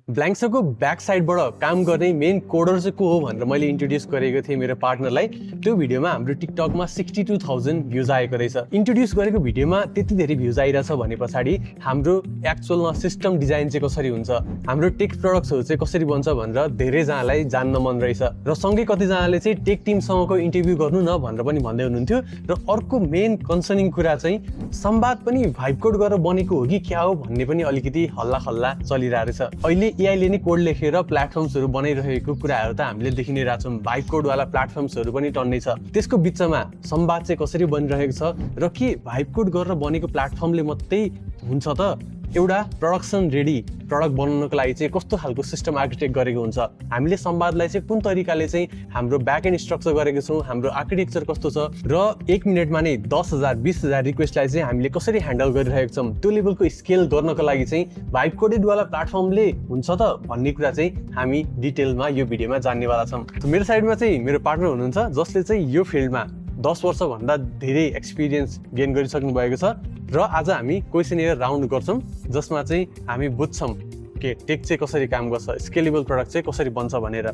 ब्ल्याङ्क्सको back साइडबाट काम गर्ने मेन कोडर चाहिँ को हो भनेर मैले इन्ट्रोड्युस गरेको थिएँ मेरो पार्टनरलाई। त्यो भिडियोमा हाम्रो टिकटकमा 62,000 भ्युज आएको रहेछ। इन्ट्रोड्युस गरेको भिडियोमा त्यति धेरै भ्युज आइरहेछ भने पछाडि हाम्रो एक्चुअलमा सिस्टम डिजाइन चाहिँ कसरी हुन्छ, हाम्रो टेक प्रडक्ट्सहरू चाहिँ कसरी बन्छ भनेर धेरैजनालाई जान्न मन रहेछ र सँगै कतिजनाले चाहिँ टेक टिमसँगको इन्टरभ्यू गर्नु न भनेर पनि भन्दै हुनुहुन्थ्यो। र अर्को मेन कन्सर्निङ कुरा चाहिँ संवाद पनि भाइब कोड गरेर बनेको हो कि क्या हो भन्ने पनि अलिकति हल्ला खल्ला चलिरहेको रहेछ। अहिले एआईले नै कोड लेखेर प्लेटफर्म्सहरू बनाइरहेको कुराहरू त हामीले देखि नै रहेछौँ। भाइब कोडवाला प्लेटफर्म्सहरू पनि टन्नै छ। त्यसको बिचमा संवाद चाहिँ कसरी बनिरहेको छ र के भाइब कोड गरेर बनेको प्लेटफर्मले मात्रै हुन्छ त? एउटा प्रोडक्सन रेडी प्रडक्ट बनाउनको लागि चाहिँ कस्तो खालको सिस्टम आर्किटेक्ट गरेको हुन्छ, हामीले संवादलाई चाहिँ कुन तरिकाले चाहिँ हाम्रो ब्याकएन्ड स्ट्रक्चर गरेको छौँ, हाम्रो आर्किटेक्चर कस्तो छ र 1 मिनटमा नै 10,000 20,000 रिक्वेस्टलाई चाहिँ हामीले कसरी ह्यान्डल गरिरहेको छौँ, त्यो लेभलको स्केल गर्नको लागि चाहिँ भाइब कोडेडवाला प्लेटफर्मले हुन्छ त भन्ने कुरा चाहिँ हामी डिटेलमा यो भिडियोमा जान्नेवाला छौँ। मेरो साइडमा चाहिँ मेरो पार्टनर हुनुहुन्छ जसले चाहिँ यो फिल्डमा 10 वर्षभन्दा धेरै एक्सपिरियन्स गेन गरिसक्नु भएको छ र आज हामी क्वेसनयर राउन्ड गर्छौँ जसमा चाहिँ हामी बुझ्छौँ के टेक चाहिँ कसरी काम गर्छ, स्केलेबल प्रडक्ट चाहिँ कसरी बन्छ भनेर।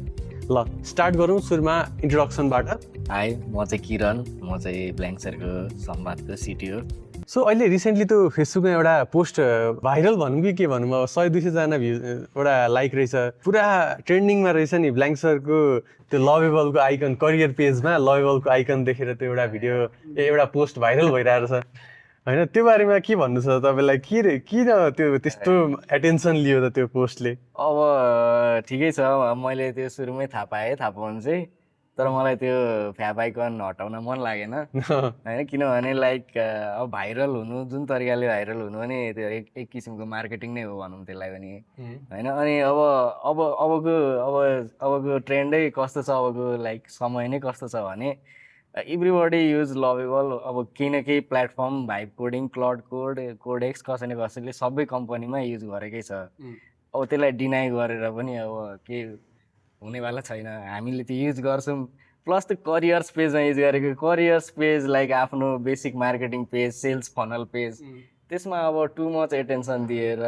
ल स्टार्ट गरौँ सुरुमा इन्ट्रोडक्सनबाट। हाई, म चाहिँ किरण, म चाहिँ ब्ल्याङ्क्सरको संवादको सिटिओ। सो अहिले रिसेन्टली त्यो फेसबुकमा एउटा पोस्ट भाइरल भनौँ कि के भनौँ, अब 100-200 भ्यू एउटा लाइक रहेछ, पुरा ट्रेन्डिङमा रहेछ नि ब्ल्याङ्क्सरको त्यो लभेबलको आइकन, करियर पेजमा लभेबलको आइकन देखेर त्यो एउटा भिडियो एउटा पोस्ट भाइरल भइरहेको छ होइन? त्यो बारेमा के भन्नु छ तपाईँलाई? किन त्यो त्यस्तो एटेन्सन लियो त त्यो पोस्टले? अब ठिकै छ, मैले त्यो सुरुमै थाहा पाउनु चाहिँ, तर मलाई त्यो फ्याप आइकन हटाउन मन लागेन होइन। किनभने लाइक अब भाइरल हुनु, जुन तरिकाले भाइरल हुनु भने त्यो एक किसिमको मार्केटिङ नै हो भनौँ त्यसलाई पनि होइन। अनि अबको ट्रेन्डै कस्तो छ, अबको लाइक समय नै कस्तो छ भने एभ्रीबडी युज लभेबल। अब केही न केही platform, vibe coding, Claude Code, Codex कसैले सबै कम्पनीमा युज गरेकै छ। अब त्यसलाई डिनाइ गरेर पनि अब के हुनेवाला छैन, हामीले त्यो युज गर्छौँ। प्लस त्यो करियर्स पेजमा युज गरेको, करियर्स पेज लाइक आफ्नो basic marketing page, sales funnel page, त्यसमा अब टु मच एटेन्सन दिएर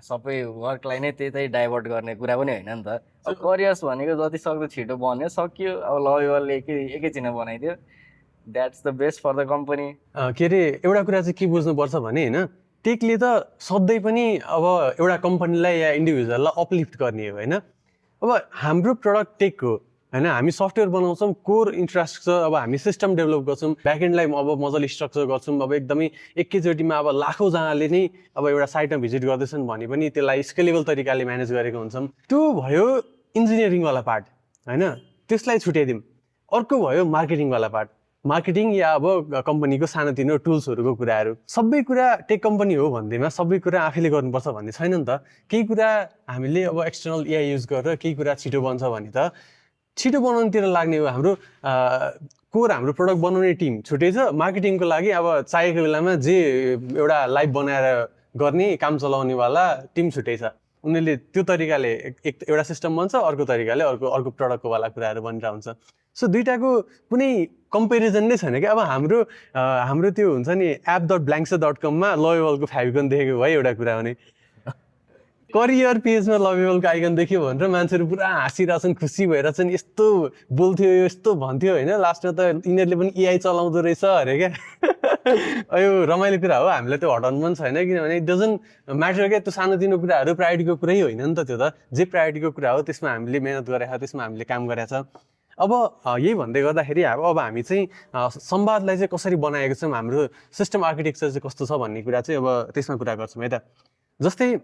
सबै वर्कलाई नै त्यतै डाइभर्ट गर्ने कुरा पनि होइन नि त। अब करियर्स भनेको जति सक्दो छिटो बन्यो सक्यो, अब लभेबलले एकैछिनमा बनाइदियो, that's the best for the company. के अरे एउटा कुरा चाहिँ के बुझ्नुपर्छ भने होइन, टेकले त सधैँ पनि अब एउटा कम्पनीलाई या इन्डिभिजुअललाई अपलिफ्ट गर्ने हो होइन। अब हाम्रो प्रडक्ट टेक हो होइन, हामी सफ्टवेयर बनाउँछौँ, कोर इन्फ्रास्ट्रक्चर, अब हामी सिस्टम डेभलप गर्छौँ, ब्याकएन्डलाई अब मजाले स्ट्रक्चर गर्छौँ। अब एकदमै एकैचोटिमा अब लाखौँजनाले नै अब एउटा साइटमा भिजिट गर्दैछन् भने पनि त्यसलाई स्केलेबल तरिकाले म्यानेज गरेको हुन्छौँ। त्यो भयो इन्जिनियरिङवाला पार्ट होइन, त्यसलाई छुट्याइदिउँ। अर्को भयो मार्केटिङवाला पार्ट, मार्केटिङ या अब कम्पनीको सानोतिनो टुल्सहरूको कुराहरू। सबै कुरा टेक कम्पनी हो भन्दैमा सबै कुरा आफैले गर्नुपर्छ भन्ने छैन नि त। केही कुरा हामीले अब एक्सटर्नल एआई युज गरेर केही कुरा छिटो बन्छ भने त छिटो बनाउनुतिर लाग्ने हो। हाम्रो कोर हाम्रो प्रडक्ट बनाउने टिम छुट्टै छ, मार्केटिङको लागि अब चाहेको बेलामा जे एउटा लाइभ बनाएर गर्ने काम चलाउनेवाला टिम छुट्टै छ। उनीहरूले त्यो तरिकाले एउटा सिस्टम बन्छ, अर्को तरिकाले अर्को प्रडक्टको वाला कुराहरू बनिरहेको हुन्छ। सो दुइटाको कुनै कम्पेरिजन नै छैन क्या। अब हाम्रो त्यो हुन्छ नि app.blankster.com-मा लभेबलको फेभिकन देखेको भयो एउटा कुरा भने, करियर पेजमा लभेबलको आइकन देख्यो भनेर मान्छेहरू पुरा हाँसिरहेछन्, खुसी भइरहेछन्, यस्तो बोल्थ्यो, यस्तो भन्थ्यो होइन। लास्टमा त यिनीहरूले पनि एआई चलाउँदो रहेछ अरे क्या। यो रमाइलो कुरा हो, हामीलाई त्यो हटाउनु पनि छैन, किनभने इट डजन्ट म्याटर क्या। त्यो सानोतिनो कुराहरू प्रायोरिटीको कुरै होइन नि त। त्यो त जे प्रायोरिटीको कुरा हो त्यसमा हामीले मेहनत गरेको छ, त्यसमा हामीले काम गरेको छ। अब यही भन्दै गर्दाखेरि अब हामी चाहिँ संवादलाई चाहिँ कसरी बनाएको छौँ, हाम्रो सिस्टम आर्किटेक्चर चाहिँ कस्तो छ भन्ने कुरा चाहिँ अब त्यसमा कुरा गर्छौँ है त। जस्तै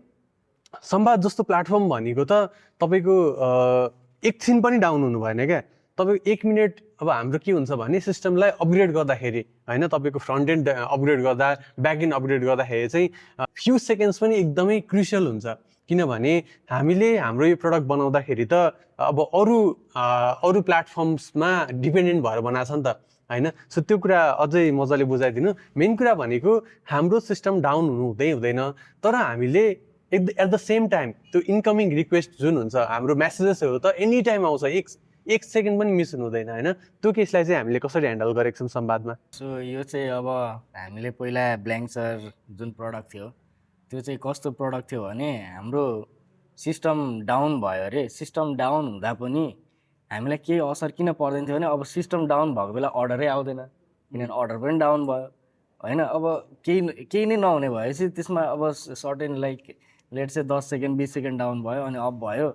संवाद जस्तो प्लेटफर्म भनेको त तपाईँको एकछिन पनि डाउन हुनु भएन क्या। तपाईँको 1 मिनट अब हाम्रो के हुन्छ भने सिस्टमलाई अपग्रेड गर्दाखेरि होइन, तपाईँको फ्रन्ट एन्ड अपग्रेड गर्दा, ब्याक एन्ड अपग्रेड गर्दाखेरि चाहिँ फ्यु सेकेन्ड्स पनि एकदमै क्रुसियल हुन्छ। किनभने हामीले हाम्रो यो प्रडक्ट बनाउँदाखेरि त अब अरू प्लेटफर्म्समा डिपेन्डेन्ट भएर बनाएको छ नि त होइन। सो त्यो कुरा अझै मजाले बुझाइदिनु। मेन कुरा भनेको हाम्रो सिस्टम डाउन हुँदैन, तर हामीले एट द सेम टाइम त्यो इन्कमिङ रिक्वेस्ट जुन हुन्छ, हाम्रो म्यासेजेसहरू त एनी टाइम आउँछ, एक सेकेन्ड पनि मिस हुँदैन होइन। त्यो केसलाई चाहिँ हामीले कसरी ह्यान्डल गरेको छौँ संवादमा? सो यो चाहिँ अब हामीले पहिला ब्ल्याङ्क्सर जुन प्रडक्ट थियो त्यो चाहिँ कस्तो प्रडक्ट थियो भने, हाम्रो सिस्टम डाउन भयो अरे सिस्टम डाउन हुँदा पनि हामीलाई केही असर किन पर्दैन थियो भने अब सिस्टम डाउन भएको बेला अर्डरै आउँदैन किनभने अर्डर पनि डाउन भयो होइन अब केही नै नहुने भएपछि त्यसमा अब सर्टेन लाइक लेट चाहिँ 10 सेकेन्ड 20 सेकेन्ड डाउन भयो अनि अफ भयो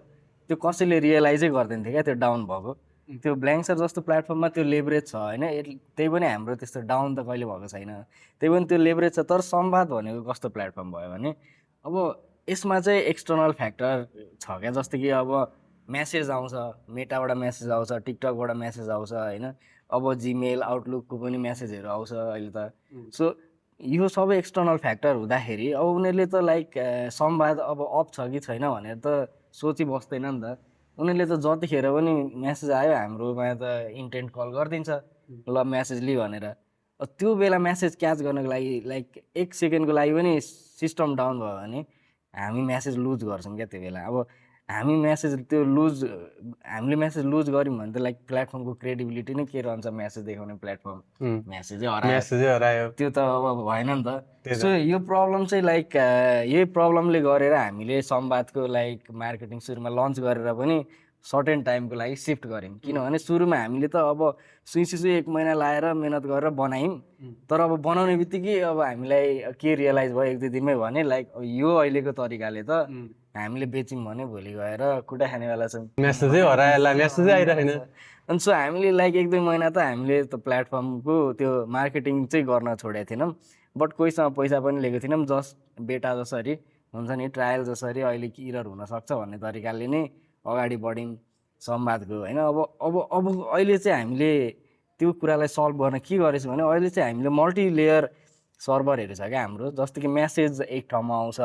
त्यो कसैले रियलाइजै गर्दैन थियो क्या त्यो डाउन भएको त्यो ब्ल्याङ्कसर जस्तो प्लेटफर्ममा त्यो लेभरेज छ होइन त्यही पनि हाम्रो त्यस्तो डाउन त कहिले भएको छैन त्यही पनि त्यो लेभरेज छ तर संवाद भनेको कस्तो प्लेटफर्म भयो भने अब यसमा चाहिँ एक्सटर्नल फ्याक्टर छ क्या जस्तो कि अब मेसेज आउँछ मेटाबाट मेसेज आउँछ टिकटकबाट मेसेज आउँछ होइन अब जिमेल आउटलुकको पनि मेसेजहरू आउँछ अहिले त सो यो सबै एक्सटर्नल फ्याक्टर हुँदाखेरि अब उनीहरूले त लाइक संवाद अब अफ छ कि छैन भनेर त सोचिबस्दैन नि त उनीहरूले त जतिखेर पनि मेसेज आयो हाम्रोमा त इन्टेन्ट कल गरिदिन्छ ल मेसेज लि भनेर त्यो बेला मेसेज क्याच गर्नको लागि लाइक 1 सेकेन्डको लागि पनि सिस्टम डाउन भयो भने हामी मेसेज लुज गर्छौँ क्या त्यो बेला अब हामी मेसेज त्यो हामीले मेसेज लुज गऱ्यौँ भने त लाइक प्लेटफर्मको क्रेडिबिलिटी नै के रहन्छ मेसेज देखाउने प्लेटफर्म मेसेजै हरायो त्यो त अब भएन नि त सो यो प्रब्लम चाहिँ लाइक यही प्रब्लमले गरेर हामीले संवादको लाइक मार्केटिङ सुरुमा लन्च गरेर पनि सर्टेन टाइमको लागि सिफ्ट गऱ्यौँ किनभने सुरुमा हामीले त अब सुई 1 महिना लाएर मेहनत गरेर बनायौँ तर अब बनाउने बित्तिकै अब हामीलाई के रियलाइज भयो 1-2 दिनमै भने लाइक यो अहिलेको तरिकाले त हामीले बेच्यौँ भने भोलि गएर कुटा खानेवाला छौँ मेसेजै हराएला मेसेजै आइरहेन अनि सो हामीले लाइक 1-2 महिना त हामीले त प्लेटफर्मको त्यो मार्केटिङ चाहिँ गर्न छोडेको थिएनौँ बट कोहीसँग पैसा पनि लिएको थिएनौँ जस्ट बेटा जसरी हुन्छ नि ट्रायल जसरी अहिले के इरर हुनसक्छ भन्ने तरिकाले नै अगाडि बढ्यौँ संवादको होइन अब अहिले चाहिँ हामीले त्यो कुरालाई सल्भ गर्न के गरेछौँ भने अहिले चाहिँ हामीले मल्टिलेयर सर्भरहरू छ क्या हाम्रो जस्तो कि मेसेज एक ठाउँमा आउँछ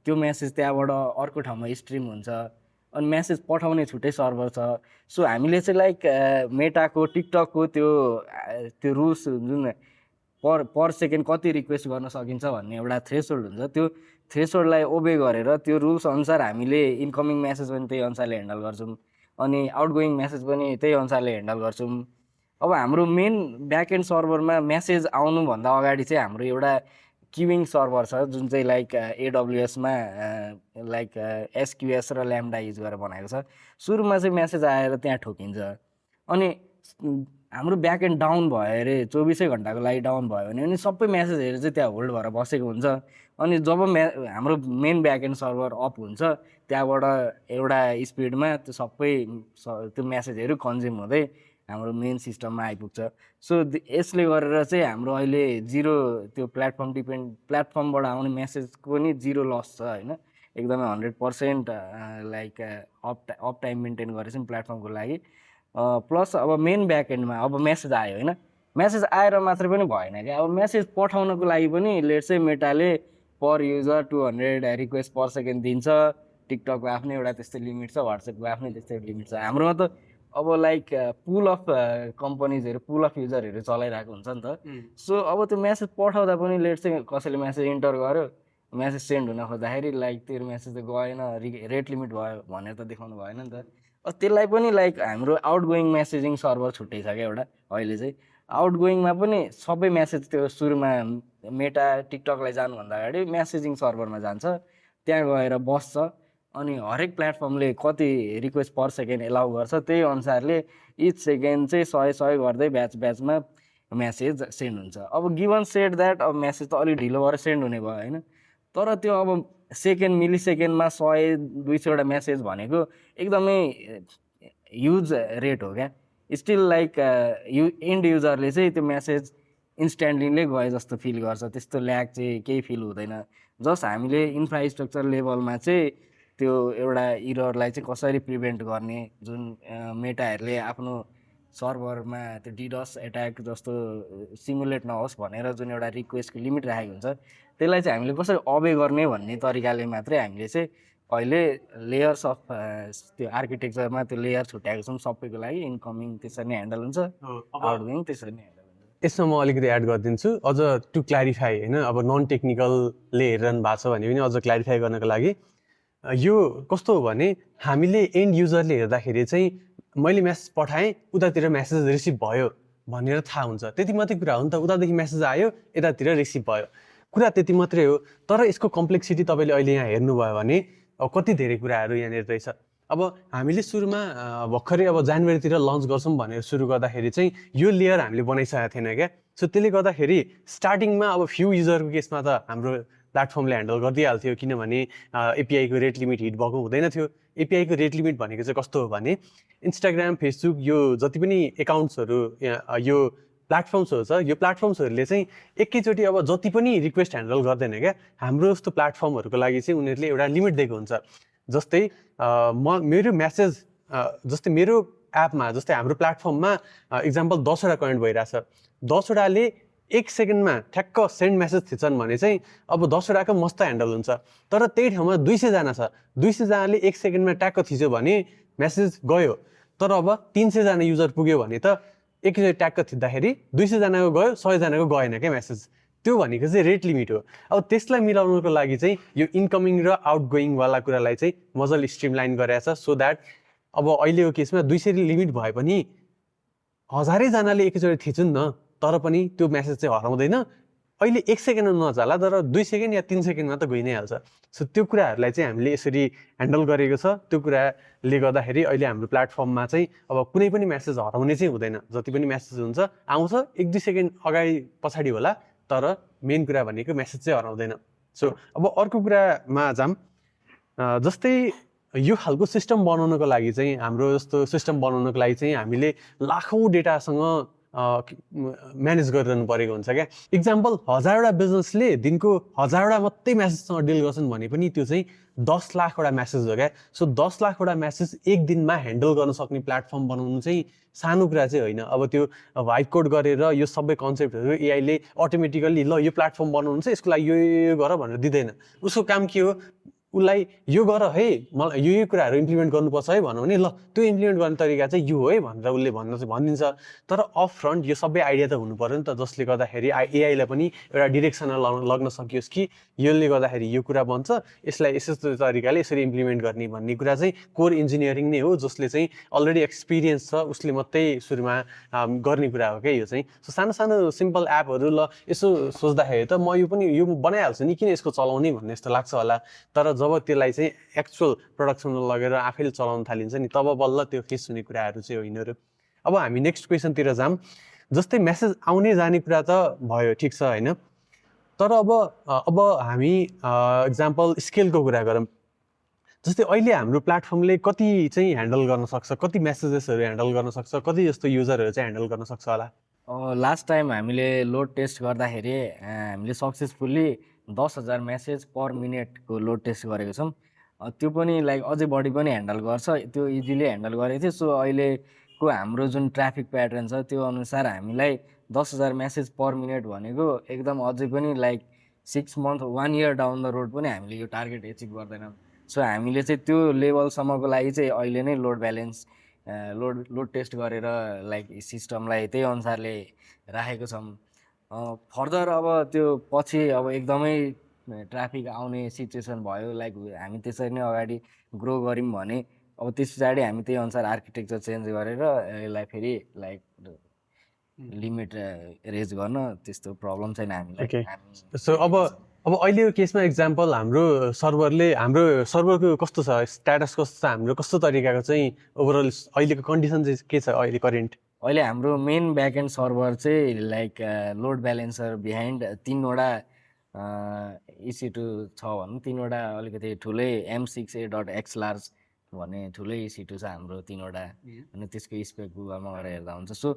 त्यो मेसेज त्यहाँबाट अर्को ठाउँमा स्ट्रिम हुन्छ अनि मेसेज पठाउने छुट्टै सर्भर छ सो हामीले चाहिँ लाइक मेटाको टिकटकको त्यो रुल्स जुन पर सेकेन्ड कति रिक्वेस्ट गर्न सकिन्छ भन्ने एउटा थ्रेसहोल्ड हुन्छ त्यो थ्रेसहोल्डलाई ओबे गरेर त्यो रुल्स अनुसार हामीले इन्कमिङ मेसेज पनि त्यही अनुसारले ह्यान्डल गर्छौँ अनि आउटगोइङ मेसेज पनि त्यही अनुसारले ह्यान्डल गर्छौँ अब हाम्रो मेन ब्याकएन्ड सर्भरमा मेसेज आउनुभन्दा अगाडि चाहिँ हाम्रो एउटा क्युइङ सर्भर छ जुन चाहिँ लाइक एडब्लुएसमा लाइक एसक्युएस र ल्याम्डा युज गरेर बनाएको छ सुरुमा चाहिँ मेसेज आएर त्यहाँ ठोकिन्छ अनि हाम्रो ब्याकएन्ड डाउन भयो अरे 24 घन्टाको लागि डाउन भयो भने अनि सबै मेसेजहरू चाहिँ त्यहाँ होल्ड भएर बसेको हुन्छ अनि जब हाम्रो मेन ब्याकएन्ड सर्भर अप हुन्छ त्यहाँबाट एउटा स्पिडमा त्यो सबै त्यो मेसेजहरू कन्ज्युम हुँदै हाम्रो मेन सिस्टममा आइपुग्छ सो यसले गरेर चाहिँ हाम्रो अहिले जिरो त्यो प्लेटफर्मबाट आउने मेसेजको पनि जिरो लस छ होइन एकदमै 100% लाइक अप टाइम मेन्टेन गरेछौँ प्लेटफर्मको लागि प्लस अब मेन ब्याकएन्डमा अब मेसेज आयो होइन मेसेज आएर मात्रै पनि भएन क्या अब मेसेज पठाउनको लागि पनि लेट्स चाहिँ मेटाले पर युजर 200 रिक्वेस्ट पर सेकेन्ड दिन्छ टिकटकको आफ्नै एउटा त्यस्तै लिमिट छ वाट्सएपको आफ्नै त्यस्तै लिमिट छ हाम्रोमा त अब लाइक पुल अफ कम्पनीजहरू पुल अफ युजरहरू चलाइरहेको हुन्छ नि त सो अब त्यो मेसेज पठाउँदा पनि लेट्स चाहिँ कसैले मेसेज इन्टर गर्यो मेसेज सेन्ड हुन खोज्दाखेरि लाइक त्यो मेसेज त गएन रेट लिमिट भयो भनेर त देखाउनु भएन नि त त्यसलाई पनि लाइक हाम्रो आउटगोइङ मेसेजिङ सर्भर छुट्टै छ क्या एउटा अहिले चाहिँ आउटगोइङमा पनि सबै मेसेज त्यो सुरुमा मेटा टिकटकलाई जानुभन्दा अगाडि मेसेजिङ सर्भरमा जान्छ त्यहाँ गएर बस्छ अनि हरेक प्लेटफर्मले कति रिक्वेस्ट पर सेकेन्ड एलाउ गर्छ त्यही अनुसारले इच सेकेन्ड चाहिँ 100 गर्दै ब्याचमा मेसेज सेन्ड हुन्छ अब गिभन सेट द्याट अब मेसेज त अलिक ढिलो भएर सेन्ड हुने भयो होइन तर त्यो अब सेकेन्ड मिली सेकेन्डमा 100-200 मेसेज भनेको एकदमै ह्युज रेट हो क्या स्टिल लाइक एन्ड युजरले चाहिँ त्यो मेसेज इन्स्ट्यान्टली नै गए जस्तो फिल गर्छ त्यस्तो ल्याग चाहिँ केही फिल हुँदैन जस्ट हामीले इन्फ्रास्ट्रक्चर लेभलमा चाहिँ त्यो एउटा इररलाई चाहिँ कसरी प्रिभेन्ट गर्ने जुन मेटाहरूले आफ्नो सर्भरमा त्यो डिडस एट्याक जस्तो सिमुलेट नहोस् भनेर जुन एउटा रिक्वेस्टको लिमिट राखेको हुन्छ त्यसलाई चाहिँ हामीले कसरी अबे गर्ने भन्ने तरिकाले मात्रै हामीले चाहिँ अहिले लेयर्स अफ त्यो आर्किटेक्चरमा त्यो लेयर छुट्याएको छौँ सबैको लागि इन्कमिङ त्यसरी नै ह्यान्डल हुन्छ आउटगोइङ त्यसरी नै ह्यान्डल हुन्छ यसमा म अलिकति एड गरिदिन्छु अझ टु क्ल्यारिफाई होइन अब नन टेक्निकलले हेरिरहनु भएको छ भने पनि अझ क्ल्यारिफाई गर्नको लागि यो कस्तो हो भने हामीले एन्ड युजरले हेर्दाखेरि चाहिँ मैले मेसेज पठाएँ उतातिर मेसेज रिसिभ भयो भनेर थाहा हुन्छ त्यति मात्रै कुरा हो नि त उतादेखि मेसेज आयो यतातिर रिसिभ भयो कुरा त्यति मात्रै हो तर यसको कम्प्लेक्सिटी तपाईँले अहिले यहाँ हेर्नुभयो भने कति धेरै कुराहरू यहाँनिर रहेछ। अब हामीले सुरुमा भर्खरै अब जनवरीतिर लन्च गर्छौँ भनेर सुरु गर्दाखेरि चाहिँ यो लेयर हामीले बनाइसकेको थिएन क्या। सो त्यसले गर्दाखेरि स्टार्टिङमा अब फ्यु युजरको केसमा त हाम्रो प्लेटफर्मले ह्यान्डल गरिदिइहाल्थ्यो, किनभने एपिआईको रेट लिमिट हिट भएको हुँदैन थियो। एपिआईको रेट लिमिट भनेको चाहिँ कस्तो हो भने इन्स्टाग्राम, फेसबुक यो जति पनि एकाउन्ट्सहरू यो प्लेटफर्म्सहरू छ, यो प्लेटफर्म्सहरूले चाहिँ एकैचोटि अब जति पनि रिक्वेस्ट ह्यान्डल गर्दैन क्या। हाम्रो जस्तो प्लेटफर्महरूको लागि चाहिँ उनीहरूले एउटा लिमिट दिएको हुन्छ। जस्तै मेरो म्यासेज जस्तै मेरो एपमा, जस्तै हाम्रो प्लेटफर्ममा इक्जाम्पल 10वटा कमेन्ट भइरहेछ, 10वटाले 1 सेकेन्डमा ठ्याक्क सेन्ड मेसेज थिच्छन् भने चाहिँ अब 10वटाको मस्त ह्यान्डल हुन्छ। तर त्यही ठाउँमा 200जना छ, 200जनाले 1 सेकेन्डमा ट्याक्क थिच्यो भने मेसेज गयो। तर अब 300जना युजर पुग्यो भने त एकचोटि ट्याक्क थिच्दाखेरि 200जनाको गयो, 100जनाको गएन क्या मेसेज। त्यो भनेको चाहिँ रेट लिमिट हो। अब त्यसलाई मिलाउनुको लागि चाहिँ यो इन्कमिङ र आउटगोइङवाला कुरालाई चाहिँ मजाले स्ट्रिमलाइन गरेछ, सो द्याट अब अहिलेको केसमा 200 लिमिट भए पनि 1000जनाले एकैचोटि थिचुन् न, तर पनि त्यो मेसेज चाहिँ हराउँदैन। अहिले 1 सेकेन्डमा नजाला, तर 2 सेकेन्ड या 3 सेकेन्डमा त गइ नै हाल्छ। सो त्यो कुराहरूलाई चाहिँ हामीले यसरी ह्यान्डल गरेको छ। त्यो कुराले गर्दाखेरि अहिले हाम्रो प्लेटफर्ममा चाहिँ अब कुनै पनि मेसेज हराउने चाहिँ हुँदैन। जति पनि मेसेज हुन्छ आउँछ, 1-2 सेकेन्ड अगाडि पछाडि होला, तर मेन कुरा भनेको मेसेज चाहिँ हराउँदैन। सो अब अर्को कुरामा जाऊँ। जस्तै यो खालको सिस्टम बनाउनको लागि चाहिँ, हाम्रो जस्तो सिस्टम बनाउनको लागि चाहिँ हामीले लाखौँ डेटासँग म्यानेज गरिरहनु परेको हुन्छ क्या। इक्जाम्पल 1000वटा बिजनेसले दिनको 1000वटा मात्रै मेसेजसँग डिल गर्छन् भने पनि त्यो चाहिँ 10 लाखवटा मेसेज हो क्या। सो 10 लाखवटा मेसेज एक दिनमा ह्यान्डल गर्न सक्ने प्लेटफर्म बनाउनु चाहिँ सानो कुरा चाहिँ होइन। अब त्यो भाइब कोड गरेर यो सबै कन्सेप्टहरू एआईले अटोमेटिकल्ली ल यो प्लेटफर्म बनाउनु चाहिँ यसको लागि यो गर भनेर दिँदैन। उसको काम के हो, उसलाई यो गर है, मलाई यो कुराहरू इम्प्लिमेन्ट गर्नुपर्छ है भन्यो भने ल त्यो इम्प्लिमेन्ट गर्ने तरिका चाहिँ यो हो है भनेर उसले भनिदिन्छ। तर अप फ्रन्ट यो सबै आइडिया त हुनु पऱ्यो नि त, जसले गर्दाखेरि एआईलाई पनि एउटा डिरेक्सनमा लग्न सकियोस् कि यसले गर्दाखेरि यो कुरा बन्छ, यसलाई यस्तो तरिकाले यसरी इम्प्लिमेन्ट गर्ने भन्ने कुरा चाहिँ कोर इन्जिनियरिङ नै हो, जसले चाहिँ अलरेडी एक्सपिरियन्स छ उसले मात्रै सुरुमा गर्ने कुरा हो क्या यो चाहिँ। सो सानो सानो सिम्पल एपहरू ल यसो सोच्दाखेरि त म यो पनि यो बनाइहाल्छु नि, किन यसको चलाउने भन्ने जस्तो लाग्छ होला। तर जब त्यसलाई चाहिँ एक्चुअल प्रडक्सनमा लगेर आफैले चलाउन थालिन्छ नि, तब बल्ल त्यो फेस हुने कुराहरू चाहिँ हो यिनीहरू। अब हामी नेक्स्ट क्वेसनतिर जाऊँ। जस्तै मेसेज आउने जाने कुरा त भयो, ठिक छ होइन। तर अब हामी इक्जाम्पल स्केलको कुरा गरौँ। जस्तै अहिले हाम्रो प्लेटफर्मले कति चाहिँ ह्यान्डल गर्न सक्छ, कति मेसेजेसहरू ह्यान्डल गर्न सक्छ, कति जस्तो युजरहरू चाहिँ ह्यान्डल गर्न सक्छ होला? लास्ट टाइम हामीले लोड टेस्ट गर्दाखेरि हामीले सक्सेसफुल्ली 10,000 मेसेज पर मिनटको लोड टेस्ट गरेको छौँ। त्यो पनि लाइक अझै बढी पनि ह्यान्डल गर्छ, त्यो इजिली ह्यान्डल गरेको थियो। सो अहिलेको हाम्रो जुन ट्राफिक प्याटर्न छ त्यो अनुसार हामीलाई 10,000 मेसेज पर मिनट भनेको एकदम अझै पनि like 6 month 1 year down the road पनि हामीले यो टार्गेट एचिभ गर्दैनौँ। सो हामीले चाहिँ त्यो लेभलसम्मको लागि चाहिँ अहिले नै लोड ब्यालेन्स लोड टेस्ट गरेर लाइक सिस्टमलाई त्यही अनुसारले राखेको छौँ। फर्दर अब त्यो पछि अब एकदमै ट्राफिक आउने सिचुएसन भयो, लाइक हामी त्यसरी नै अगाडि ग्रो गऱ्यौँ भने अब त्यस पछाडि हामी त्यही अनुसार आर्किटेक्चर चेन्ज गरेर यसलाई फेरि लाइक लिमिट रेज गर्न त्यस्तो प्रब्लम छैन हामीलाई। सो अब अहिलेको केसमा इक्जाम्पल हाम्रो सर्भरको कस्तो छ, स्ट्याटस कस्तो छ, हाम्रो कस्तो तरिकाको चाहिँ ओभरअल अहिलेको कन्डिसन चाहिँ के छ अहिले करेन्ट? अहिले हाम्रो मेन ब्याकएन्ड सर्भर चाहिँ लाइक लोड ब्यालेन्सर बिहाइन्ड 3वटा EC2 छ भनौँ, 3वटा अलिकति ठुलै M6A.X लार्ज भन्ने ठुलै EC2 छ हाम्रो 3वटा, अनि त्यसको स्पेक गुगलमा गएर हेर्दा हुन्छ। सो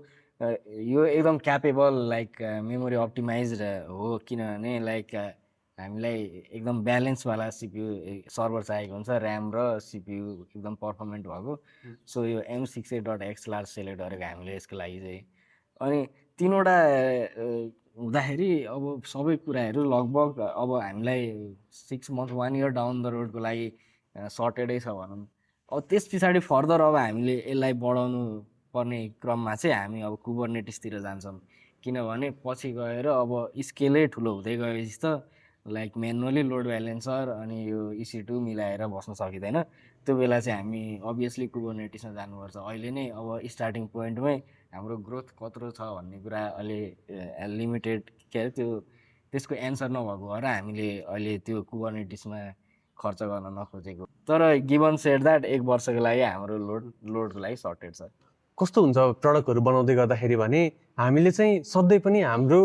यो एकदम क्यापेबल लाइक मेमोरी अप्टिमाइज्ड हो, किनभने लाइक हामीलाई एकदम ब्यालेन्सवाला CPU सर्भर चाहिएको हुन्छ, ऱ्याम र CPU एकदम पर्फर्मेन्ट भएको। सो यो M6A.X लार्ज सेलेक्ट गरेको हामीले यसको लागि चाहिँ। अनि 3वटा हुँदाखेरि अब सबै कुराहरू लगभग अब हामीलाई 6 मन्थ 1 इयर डाउन द रोडको लागि सर्टेडै छ भनौँ। अब त्यस पछाडि फर्दर अब हामीले यसलाई बढाउनु पर्ने क्रममा चाहिँ हामी अब कुबरनेटिसतिर जान्छौँ, किनभने पछि गएर अब स्केलै ठुलो हुँदै गएपछि त लाइक म्यानुअली लोड ब्यालेन्सर अनि यो EC2 मिलाएर बस्न सकिँदैन। त्यो बेला चाहिँ हामी अभियसली कुबरनेटिसमा जानुपर्छ। अहिले नै अब स्टार्टिङ पोइन्टमै हाम्रो ग्रोथ कत्रो छ भन्ने कुरा अहिले लिमिटेड के अरे त्यसको एन्सर नभएको भएर हामीले अहिले त्यो कुबरनेटिसमा खर्च गर्न नखोजेको। तर गिभन सेड द्याट 1 वर्षको लागि हाम्रो लोडको लागि सर्टेड छ। कस्तो हुन्छ प्रडक्टहरू बनाउँदै गर्दाखेरि भने हामीले चाहिँ सधैँ पनि हाम्रो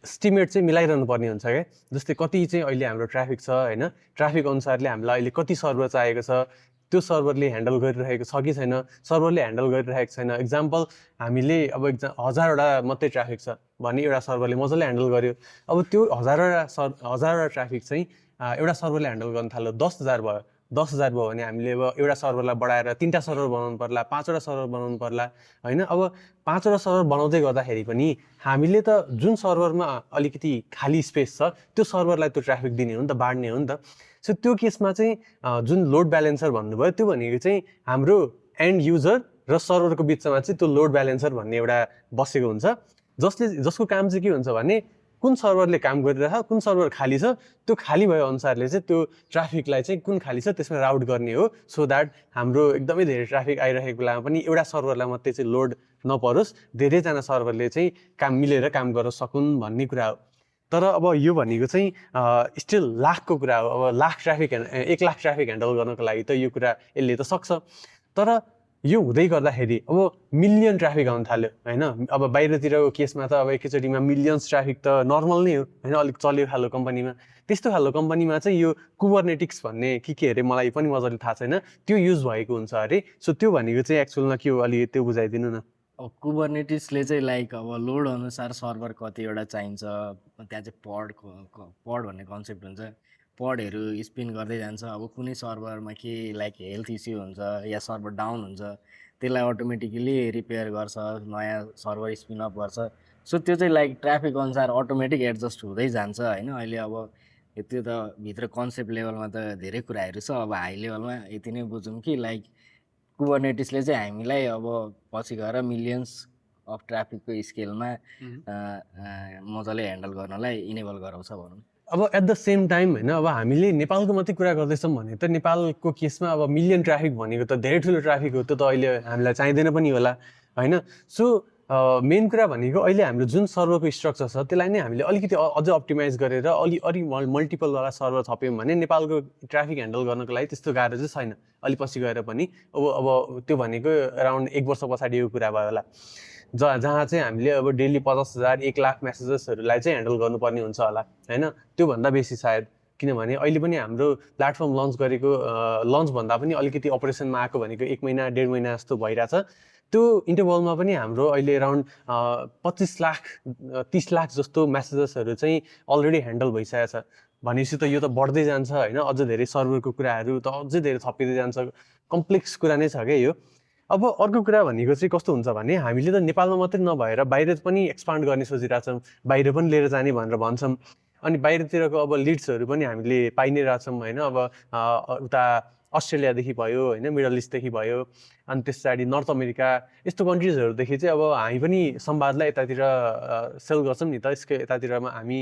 एस्टिमेट चाहिँ मिलाइरहनु पर्ने हुन्छ क्या। जस्तै कति चाहिँ अहिले हाम्रो ट्राफिक छ होइन, ट्राफिक अनुसारले हामीलाई अहिले कति सर्भर चाहिएको छ, त्यो सर्भरले ह्यान्डल गरिरहेको छ कि छैन, सर्भरले ह्यान्डल गरिरहेको छैन। इक्जाम्पल हामीले अब 1000वटा मात्रै ट्राफिक छ भने एउटा सर्भरले मजाले ह्यान्डल गर्यो। अब त्यो हजारवटा ट्राफिक चाहिँ एउटा सर्भरले ह्यान्डल गर्न थाल्यो, 10,000 भयो। 10,000 भयो भने हामीले अब एउटा सर्भरलाई बढाएर 3टा सर्भर बनाउनु पर्ला, 5वटा सर्भर बनाउनु पर्ला होइन। अब 5वटा सर्भर बनाउँदै गर्दाखेरि पनि हामीले त जुन सर्भरमा अलिकति खाली स्पेस छ त्यो सर्भरलाई त्यो ट्राफिक दिने हो नि त, बाँड्ने हो नि त। सो त्यो केसमा चाहिँ जुन लोड ब्यालेन्सर भन्नुभयो त्यो भनेको चाहिँ हाम्रो एन्ड युजर र सर्भरको बिचमा चाहिँ त्यो लोड ब्यालेन्सर भन्ने एउटा बसेको हुन्छ, जसको काम चाहिँ के हुन्छ भने कुन सर्भरले काम गरिरहेछ, कुन सर्भर खाली छ, त्यो खाली भए अनुसारले चाहिँ त्यो ट्राफिकलाई चाहिँ कुन खाली छ त्यसमा राउट गर्ने हो, सो द्याट हाम्रो एकदमै धेरै ट्राफिक आइरहेको बेलामा पनि एउटा सर्भरलाई मात्रै चाहिँ लोड नपरोस्, धेरैजना सर्भरले चाहिँ मिलेर काम गर्न सकुन् भन्ने कुरा हो। तर अब यो भनेको चाहिँ स्टिल लाखको कुरा हो। अब 1 लाख ट्राफिक ह्यान्डल गर्नको लागि त यो कुरा यसले त सक्छ। तर यो हुँदै गर्दाखेरि अब मिलियन ट्राफिक आउनु थाल्यो होइन। अब बाहिरतिरको केसमा त अब एकैचोटिमा मिलियन्स ट्राफिक त नर्मल नै हो होइन, अलिक चल्यो खालको कम्पनीमा। त्यस्तो खालको कम्पनीमा चाहिँ यो कुबरनेटिक्स भन्ने के अरे मलाई पनि मजाले थाहा छैन, त्यो युज भएको हुन्छ अरे। सो त्यो भनेको चाहिँ एक्चुअलमा के हो अलि त्यो बुझाइदिनु न। अब कुबरनेटिसले चाहिँ लाइक अब लोड अनुसार सर्भर कतिवटा चाहिन्छ, त्यहाँ चाहिँ पड भन्ने कन्सेप्ट हुन्छ। पडहरू स्पिन गर्दै जान्छ। अब कुनै सर्भरमा के लाइक हेल्थ इस्यु हुन्छ या सर्भर डाउन हुन्छ, त्यसलाई अटोमेटिकली रिपेयर गर्छ, नयाँ सर्भर स्पिन अप गर्छ। सो त्यो चाहिँ लाइक ट्राफिक अनुसार अटोमेटिक एडजस्ट हुँदै जान्छ होइन। अहिले अब त्यो त भित्र कन्सेप्ट लेभलमा त धेरै कुराहरू छ। अब हाई लेभलमा यति नै बुझौँ कि लाइक कुबरनेटिसले चाहिँ हामीलाई अब पछि गएर मिलियन्स अफ ट्राफिकको स्केलमा मजाले ह्यान्डल गर्नलाई इनेबल गराउँछ भनौँ। अब एट द सेम टाइम होइन, अब हामीले नेपालको मात्रै कुरा गर्दैछौँ भने त नेपालको केसमा अब मिलियन ट्राफिक भनेको त धेरै ठुलो ट्राफिक हो, त्यो त अहिले हामीलाई चाहिँदैन पनि होला होइन। सो मेन कुरा भनेको अहिले हाम्रो जुन सर्भरको स्ट्रक्चर छ त्यसलाई नै हामीले अलिकति अझ अप्टिमाइज गरेर अलि मल्टिपलवाला सर्भर थप्यौँ भने नेपालको ट्राफिक ह्यान्डल गर्नको लागि त्यस्तो गाह्रो चाहिँ छैन अलि पछि गएर पनि। अब त्यो भनेको अराउन्ड 1 वर्ष पछाडिको कुरा भयो होला, जहाँ चाहिँ हामीले अब डेली 50,000 1 लाख मेसेजेसहरूलाई चाहिँ ह्यान्डल गर्नुपर्ने हुन्छ होला होइन, त्योभन्दा बेसी सायद। किनभने अहिले पनि हाम्रो प्लेटफर्म लन्च गरेको लन्चभन्दा पनि अलिकति अपरेसनमा आएको भनेको 1 महिना 1.5 महिना जस्तो भइरहेछ। त्यो इन्टरभलमा पनि हाम्रो अहिले अराउन्ड 25 लाख 30 लाख जस्तो मेसेजेसहरू चाहिँ अलरेडी ह्यान्डल भइसकेको छ। भनेपछि त यो त बढ्दै जान्छ होइन, अझ धेरै सर्भरको कुराहरू त अझै धेरै थपिँदै जान्छ, कम्प्लेक्स कुरा नै छ क्या यो। अब अर्को कुरा भनेको चाहिँ कस्तो हुन्छ भने हामीले त नेपालमा मात्रै नभएर बाहिर पनि एक्सपान्ड गर्ने सोचिरहेछौँ, बाहिर पनि लिएर जाने भनेर भन्छौँ। अनि बाहिरतिरको अब लिड्सहरू पनि हामीले पाइ नै रहेछौँ होइन। अब उता अस्ट्रेलियादेखि भयो होइन, मिडल इस्टदेखि भयो, अनि त्यस पछाडि नर्थ अमेरिका यस्तो कन्ट्रिजहरूदेखि चाहिँ अब हामी पनि संवादलाई यतातिर सेल गर्छौँ नि त, यसको यतातिरमा हामी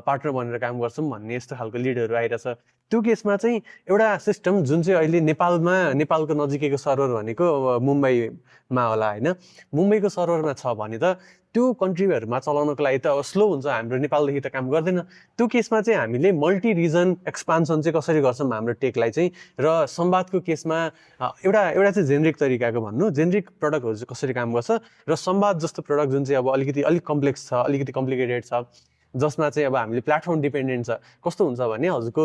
पार्टनर बनेर काम गर्छौँ भन्ने यस्तो खालको लिडहरू आइरहेछ। त्यो केसमा चाहिँ एउटा सिस्टम जुन चाहिँ अहिले नेपालको नजिकैको सर्भर भनेको अब मुम्बईमा होला होइन, मुम्बईको सर्भरमा छ भने त त्यो कन्ट्रीहरूमा चलाउनको लागि त अब स्लो हुन्छ, हाम्रो नेपालदेखि त काम गर्दैन। त्यो केसमा चाहिँ हामीले मल्टी रिजन एक्सपान्सन चाहिँ कसरी गर्छौँ हाम्रो टेकलाई चाहिँ, र संवादको केसमा एउटा चाहिँ जेनरिक तरिकाको भन्नु, जेनरिक प्रडक्टहरू चाहिँ कसरी काम गर्छ, र संवाद जस्तो प्रडक्ट जुन चाहिँ अब अलिक कम्प्लेक्स छ, अलिकति कम्प्लिकेटेड छ, जसमा चाहिँ अब हामीले प्लेटफर्म डिपेन्डेन्ट छ। कस्तो हुन्छ भने हजुरको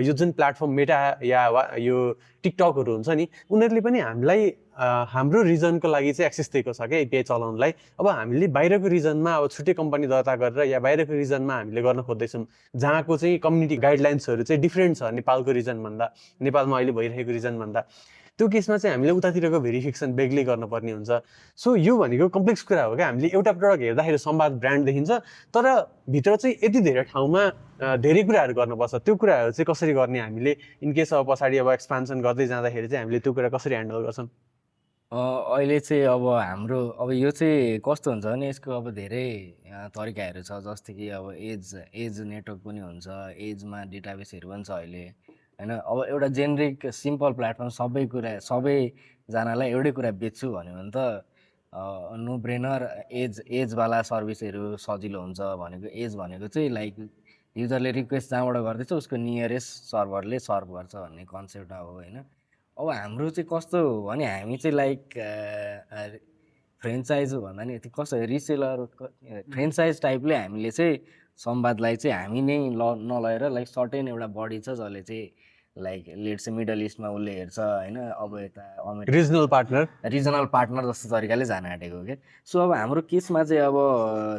यो जुन प्लेटफर्म मेटा या यो टिकटकहरू हुन्छ नि, उनीहरूले पनि हामीलाई हाम्रो रिजनको लागि चाहिँ एक्सेस दिएको छ क्या एपिआई चलाउनलाई। अब हामीले बाहिरको रिजनमा अब छुट्टै कम्पनी दर्ता गरेर या बाहिरको रिजनमा हामीले गर्न खोज्दैछौँ, जहाँको चाहिँ कम्युनिटी गाइडलाइन्सहरू चाहिँ डिफ्रेन्ट छ नेपालको रिजनभन्दा, नेपालमा अहिले भइरहेको रिजनभन्दा। त्यो केसमा चाहिँ हामीले उतातिरको भेरिफिकेसन बेग्लै गर्नुपर्ने हुन्छ। सो यो भनेको कम्प्लेक्स कुरा हो क्या। हामीले एउटा प्रडक्ट हेर्दाखेरि संवाद ब्रान्ड देखिन्छ, तर भित्र चाहिँ यति धेरै ठाउँमा धेरै कुराहरू गर्नुपर्छ। त्यो कुराहरू चाहिँ कसरी गर्ने हामीले, इनकेस अब पछाडि अब एक्सपान्सन गर्दै जाँदाखेरि चाहिँ हामीले त्यो कुरा कसरी ह्यान्डल गर्छौँ? अहिले चाहिँ अब हाम्रो अब यो चाहिँ कस्तो हुन्छ भने यसको अब धेरै तरिकाहरू छ। जस्तै कि अब एज नेटवर्क पनि हुन्छ, एजमा डेटाबेसहरू पनि छ अहिले होइन। अब एउटा जेनरिक सिम्पल प्लेटफर्म सबैजनालाई एउटै कुरा बेच्छु भन्यो भने त नो ब्रेनर एजवाला सर्भिसहरू सजिलो हुन्छ। भनेको एज भनेको चाहिँ लाइक युजरले रिक्वेस्ट जहाँबाट गर्दैछ उसको नियरेस्ट सर्भरले सर्भ गर्छ भन्ने कन्सेप्टमा हो होइन। अब हाम्रो चाहिँ कस्तो हो भने हामी चाहिँ लाइक फ्रेन्चाइज भन्दा नि कस्तो रिसेलर फ्रेन्चाइज टाइपले हामीले चाहिँ संवादलाई चाहिँ हामी नै नलएर लाइक सर्टेन एउटा बडी छ जसले चाहिँ लाइक लेट चाहिँ मिडल इस्टमा उसले हेर्छ होइन, अब यता अमेरिका रिजनल पार्टनर जस्तो तरिकाले जान आँटेको क्या। सो अब हाम्रो केसमा चाहिँ अब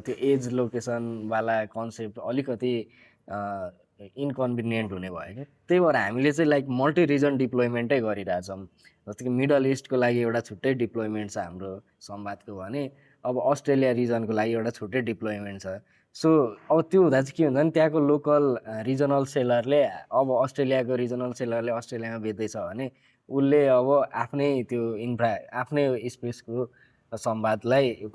त्यो एज लोकेसनवाला कन्सेप्ट अलिकति इन्कन्भिनियन्ट हुने भयो क्या। त्यही भएर हामीले चाहिँ लाइक मल्टी रिजन डिप्लोइमेन्टै गरिरहेछौँ। जस्तो कि मिडल इस्टको लागि एउटा छुट्टै डिप्लोइमेन्ट छ हाम्रो संवादको भने अब अस्ट्रेलिया रिजनको लागि एउटा छुट्टै डिप्लोइमेन्ट छ। सो अब त्यो हुँदा चाहिँ के हुन्छ भने त्यहाँको लोकल रिजनल सेलरले अब अस्ट्रेलियाको रिजनल सेलरले अस्ट्रेलियामा बेच्दैछ भने उसले अब आफ्नै त्यो आफ्नै स्पेसको संवादलाई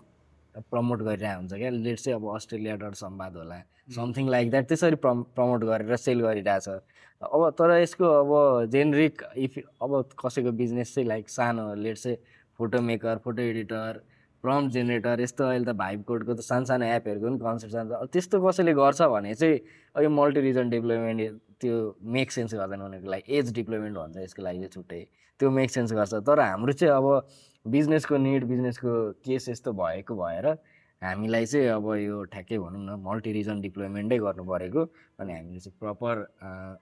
प्रमोट गरिरहेको हुन्छ क्या। लेट्स चाहिँ अब अस्ट्रेलिया डट संवाद होला समथिङ लाइक द्याट, त्यसरी प्रमोट गरेर सेल गरिरहेछ। अब तर यसको अब जेनरिक अब कसैको बिजनेस चाहिँ लाइक सानो लेट्स चाहिँ photo maker, photo editor, prompt generator, यस्तो अहिले त भाइब कोडको त सानो सानो एपहरूको पनि कन्सेप्ट छ। त्यस्तो कसैले गर्छ भने चाहिँ अब यो मल्टी रिजन डिप्लोइमेन्ट त्यो मेक सेन्स गर्दैन उनीहरूको लागि। एज डिप्लोइमेन्ट भन्छ यसको लागि चाहिँ छुट्टै, त्यो मेक सेन्स गर्छ। तर हाम्रो चाहिँ अब बिजनेसको निड, बिजनेसको केस यस्तो भएको भएर हामीलाई चाहिँ अब यो ठ्याक्कै भनौँ न मल्टी रिजन डिप्लोइमेन्टै गर्नु परेको। अनि हामीले चाहिँ प्रपर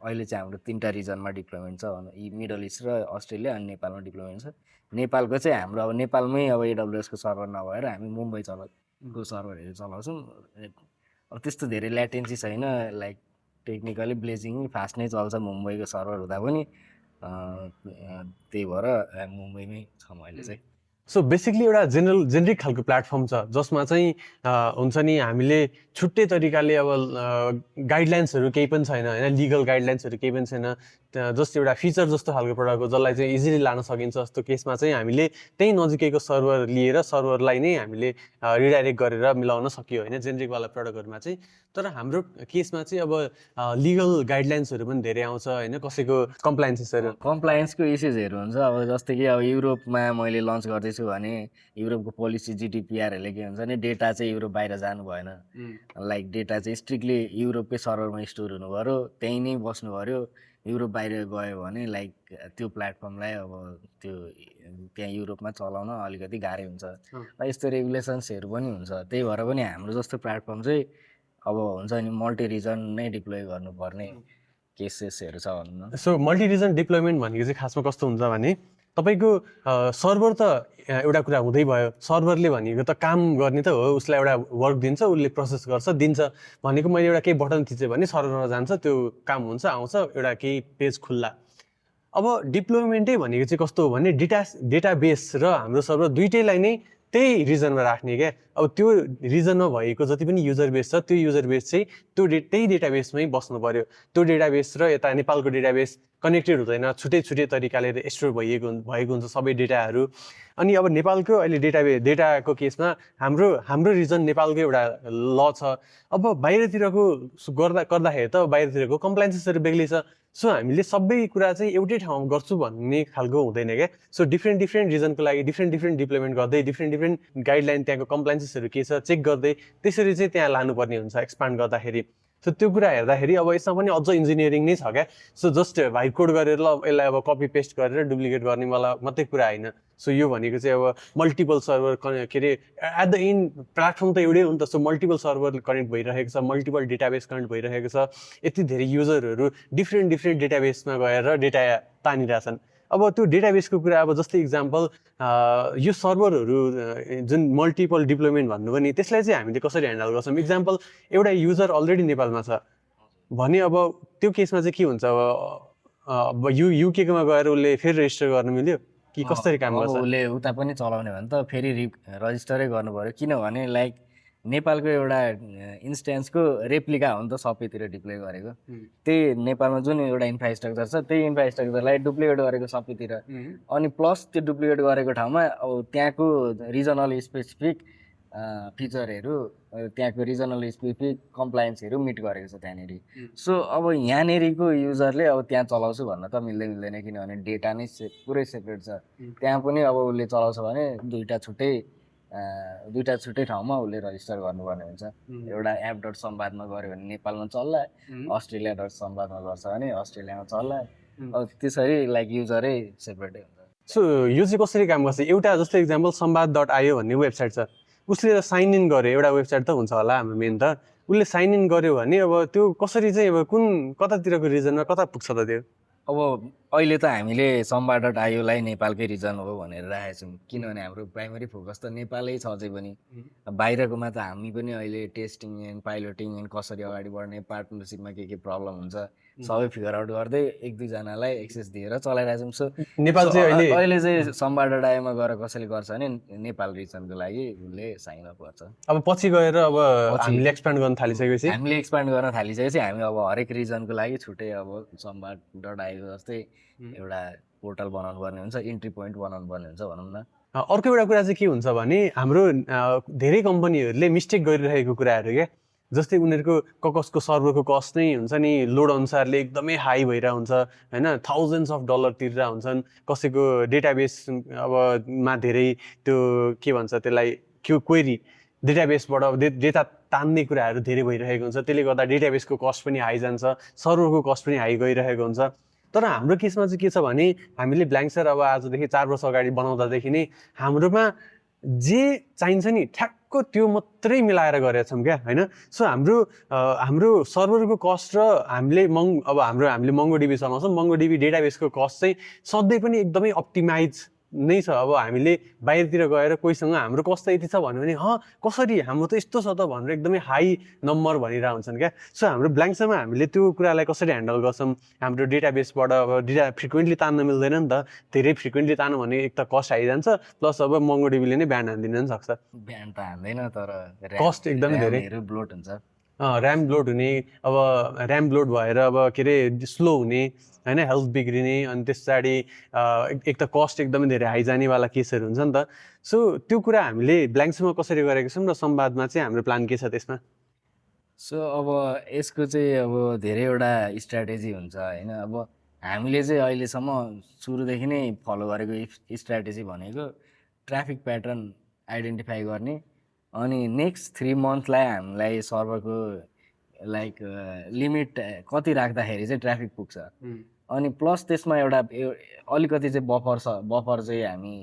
अहिले चाहिँ हाम्रो 3टा रिजनमा डिप्लोइमेन्ट छ, यी मिडल इस्ट र अस्ट्रेलिया अनि नेपालमा डिप्लोइमेन्ट छ। नेपालको चाहिँ हाम्रो अब नेपालमै अब एडब्लुएसको सर्भर नभएर हामी मुम्बई को सर्भरहरू चलाउँछौँ। अब त्यस्तो धेरै ल्याटेन्सी छैन, लाइक टेक्निकली ब्लेजिङ फास्ट नै चल्छ मुम्बईको सर्भर हुँदा पनि। त्यही भएर मुम्बईमै छौँ अहिले चाहिँ। सो बेसिकली एउटा जेनरिक खालको प्लेटफर्म छ जसमा चाहिँ हुन्छ नि हामीले छुट्टै तरिकाले अब गाइडलाइन्सहरू केही पनि छैन होइन, लिगल गाइडलाइन्सहरू केही पनि छैन। जस्ट एउटा फिचर जस्तो खालको प्रडक्ट हो जसलाई चाहिँ इजिली लान सकिन्छ। जस्तो केसमा चाहिँ हामीले त्यही नजिकैको सर्भर लिएर सर्भरलाई नै हामीले रिडाइरेक्ट गरेर मिलाउन सकियो होइन जेनरिकवाला प्रडक्टहरूमा चाहिँ। तर हाम्रो केसमा चाहिँ अब लिगल गाइडलाइन्सहरू पनि धेरै आउँछ होइन, कसैको कम्प्लायन्सको इस्युजहरू हुन्छ। अब जस्तै कि अब युरोपमा मैले लन्च गर्दैछु भने युरोपको पोलिसी GDPRहरूले के हुन्छ भने डेटा चाहिँ युरोप बाहिर जानु भएन। लाइक डेटा चाहिँ स्ट्रिक्टली युरोपकै सर्भरमा स्टोर हुनु पऱ्यो, त्यहीँ नै बस्नु पऱ्यो। युरोप बाहिर गयो भने लाइक त्यो प्लेटफर्मलाई अब त्यो त्यहाँ युरोपमा चलाउन अलिकति गाह्रै हुन्छ। यस्तो रेगुलेसन्सहरू पनि हुन्छ। त्यही भएर पनि हाम्रो जस्तो प्लेटफर्म चाहिँ अब हुन्छ नि मल्टी रिजन नै डिप्लोय गर्नुपर्ने केसेसहरू छ भनौँ न। सो मल्टी रिजन डिप्लोयमेन्ट भनेको चाहिँ खासमा कस्तो हुन्छ भने तपाईँको सर्भर त एउटा कुरा हुँदै भयो, सर्भरले भनेको त काम गर्ने त हो, उसलाई एउटा वर्क दिन्छ, उसले प्रोसेस गर्छ दिन्छ भनेको मैले एउटा केही बटन थिचेँ भने सर्भरमा जान्छ, त्यो काम हुन्छ, आउँछ, एउटा केही पेज खुल्ला। अब डिप्लोयमेन्टै भनेको चाहिँ कस्तो हो भने डेटाबेस र हाम्रो सर्भर दुइटैलाई नै त्यही रिजनमा राख्ने क्या। अब त्यो रिजनमा भएको जति पनि युजर बेस छ त्यो युजर बेस चाहिँ त्यही डेटाबेसमै बस्नु पर्यो। त्यो डेटाबेस र यता नेपालको डेटाबेस कनेक्टेड हुँदैन, छुट्टै तरिकाले स्टोर भएको हुन्छ सबै डेटाहरू। अनि अब नेपालको अहिले डेटाको केसमा हाम्रो रिजन नेपालको एउटा ल छ। अब बाहिरतिरको गर्दाखेरि त बाहिरतिरको कम्प्लायन्सेसहरू बेग्लै छ। सो हामीले सबै कुरा चाहिँ एउटै ठाउँमा गर्छु भन्ने खालको हुँदैन क्या। सो डिफ्रेन्ट रिजनको लागि डिफ्रेन्ट डिप्लोयमेन्ट गर्दै डिफ्रेन्ट गाइडलाइन त्यहाँको कम्प्लायन्सेसहरू के छ चेक गर्दै त्यसरी चाहिँ त्यहाँ लानुपर्ने हुन्छ एक्सपान्ड गर्दाखेरि। सो त्यो कुरा हेर्दाखेरि अब यसमा पनि अझ इन्जिनियरिङ नै छ क्या। सो जस्ट भाइब कोड गरेर ल यसलाई अब कपी पेस्ट गरेर डुप्लिकेट गर्नेवाला मात्रै कुरा होइन। सो यो भनेको चाहिँ अब मल्टिपल सर्भर के अरे एट द एन्ड प्लेटफर्म त एउटै हो नि त। सो मल्टिपल सर्भर कनेक्ट भइरहेको छ, मल्टिपल डेटाबेस कनेक्ट भइरहेको छ, यति धेरै युजरहरू डिफ्रेन्ट डेटाबेसमा गएर डेटा तानिरहेछन्। अब त्यो डेटाबेसको कुरा अब जस्तै इक्जाम्पल यो सर्भरहरू जुन मल्टिपल डिप्लोयमेन्ट भन्नुभयो नि त्यसलाई चाहिँ हामीले कसरी ह्यान्डल गर्छौँ। इक्जाम्पल एउटा युजर अलरेडी नेपालमा छ भने अब त्यो केसमा चाहिँ के हुन्छ, अब युकेमा गएर उसले फेरि रेजिस्टर गर्नु मिल्यो कि कसरी काम गर्छ? उसले उता पनि चलाउने भने त फेरि रजिस्टरै गर्नु पऱ्यो, किनभने लाइक नेपालको एउटा इन्स्टेन्सको रेप्लिका हो नि त सबैतिर डिप्लोय गरेको। त्यही नेपालमा जुन एउटा इन्फ्रास्ट्रक्चर छ त्यही इन्फ्रास्ट्रक्चरलाई डुप्लिकेट गरेको सबैतिर। अनि प्लस त्यो डुप्लिकेट गरेको ठाउँमा अब त्यहाँको रिजनल स्पेसिफिक फिचरहरू, त्यहाँको रिजनल स्पेसिफिक कम्प्लायन्सहरू मिट गरेको छ त्यहाँनिर। सो अब यहाँनिरको युजरले अब त्यहाँ चलाउँछु भन्न त मिल्दैन, किनभने डेटा नै पुरै सेपरेट छ। त्यहाँ पनि अब उसले चलाउँछ भने दुईवटा छुट्टै दुईटा छुट्टै ठाउँमा उसले रजिस्टर गर्नुपर्ने हुन्छ। एउटा एप डट संवादमा गऱ्यो भने नेपालमा चल्ला, अस्ट्रेलिया डट संवादमा गर्छ भने अस्ट्रेलियामा चल्ला। अब त्यसरी लाइक युजरै सेपरेटै हुन्छ। सो यो चाहिँ कसरी काम गर्छ? एउटा जस्तो इक्जाम्पल संवाद.io भन्ने वेबसाइट छ, उसले साइन इन गर्यो, एउटा वेबसाइट त हुन्छ होला हाम्रो मेन त, उसले साइन इन गर्यो भने अब त्यो कसरी चाहिँ अब कुन कतातिरको रिजनमा कता पुग्छ त त्यो? अब अहिले त हामीले संवाद.io लाई नेपालकै रिजन हो भनेर राखेको छौँ, किनभने हाम्रो प्राइमरी फोकस त नेपालै छ चाहिँ पनि। बाहिरकोमा त हामी पनि अहिले टेस्टिङ एन्ड पाइलोटिङ एन्ड कसरी अगाडि बढ्ने, पार्टनरसिपमा के प्रब्लम हुन्छ सबै फिगर आउट गर्दै एक दुईजनालाई एक्सेस दिएर चलाइरहेछौँ। सो नेपाल चाहिँ अहिले चाहिँ संवाद.io मा गएर कसैले गर्छ भने नेपाल रिजनको लागि उसले साइन अप गर्छ। अब पछि गएर अब हामीले एक्सप्यान्ड गर्न थालिसकेपछि हामीले एक्सप्यान्ड गर्न थालिसकेपछि हामी अब हरेक रिजनको लागि छुट्टै अब संवाद.io जस्तै एउटा पोर्टल बनाउनु पर्ने हुन्छ, इन्ट्री पोइन्ट बनाउनु पर्ने हुन्छ भनौँ न। अर्को एउटा कुरा चाहिँ के हुन्छ भने हाम्रो धेरै कम्पनीहरूले मिस्टेक गरिरहेको कुराहरू क्या, जस्तै उनीहरूको कसको सर्भरको कस्ट नै हुन्छ नि लोड अनुसारले एकदमै हाई भइरहेको हुन्छ होइन, $1000s तिरेर हुन्छन्, कसैको डेटाबेस अब मा धेरै त्यो के भन्छ त्यसलाई क्वेरी डेटाबेसबाट डेटा तान्ने कुराहरू धेरै भइरहेको हुन्छ, त्यसले गर्दा डेटाबेसको कस्ट पनि हाई जान्छ, सर्भरको कस्ट पनि हाई गइरहेको हुन्छ। तर हाम्रो केसमा चाहिँ के छ भने हामीले ब्ल्याङ्कसर अब आजदेखि 4 वर्ष अगाडि बनाउँदादेखि नै हाम्रोमा जे चाहिन्छ नि ठ्याक्क त्यो मात्रै मिलाएर गरेका छौँ क्या होइन। सो हाम्रो सर्भरको कस्ट र हामीले हामीले MongoDB चलाउँछौँ, MongoDB डेटाबेसको कस्ट चाहिँ सधैँ पनि एकदमै अप्टिमाइज नै छ। अब हामीले बाहिरतिर गएर कोहीसँग हाम्रो कस्ट यति छ भन्यो भने कसरी हाम्रो त यस्तो छ त भनेर एकदमै हाई नम्बर भनिरहेको हुन्छन् क्या। सो हाम्रो ब्ल्याङ्कसमा हामीले त्यो कुरालाई कसरी ह्यान्डल गर्छौँ, हाम्रो डेटाबेसबाट अब डेटा फ्रिक्वेन्टली तान्न मिल्दैन नि त, धेरै फ्रिक्वेन्टली तान्नु भने एक त कस्ट हाई जान्छ, प्लस अब MongoDB-ले नै ब्यान हानिदिन पनि सक्छ। ब्यान त हान्दैन तर कस्ट एकदमै धेरै ब्लोट हुन्छ, ऱ्याम ब्लोड हुने, अब ऱ्याम ब्लोड भएर अब के अरे स्लो हुने होइन, हेल्थ बिग्रिने, अनि त्यस पछाडि एक त कस्ट एकदमै धेरै हाई जानेवाला केसहरू हुन्छ नि त। सो त्यो कुरा हामीले ब्ल्याङ्कसमा कसरी गरेको छौँ र संवादमा चाहिँ हाम्रो प्लान के छ त्यसमा? सो अब यसको चाहिँ अब धेरैवटा स्ट्राटेजी हुन्छ होइन। अब हामीले चाहिँ अहिलेसम्म सुरुदेखि नै फलो गरेको स्ट्राटेजी भनेको ट्राफिक प्याटर्न आइडेन्टिफाई गर्ने, अनि नेक्स्ट 3 मन्थलाई हामीलाई सर्भरको लाइक लिमिट कति राख्दाखेरि चाहिँ ट्राफिक पुग्छ, अनि प्लस त्यसमा एउटा अलिकति चाहिँ बफर चाहिँ हामी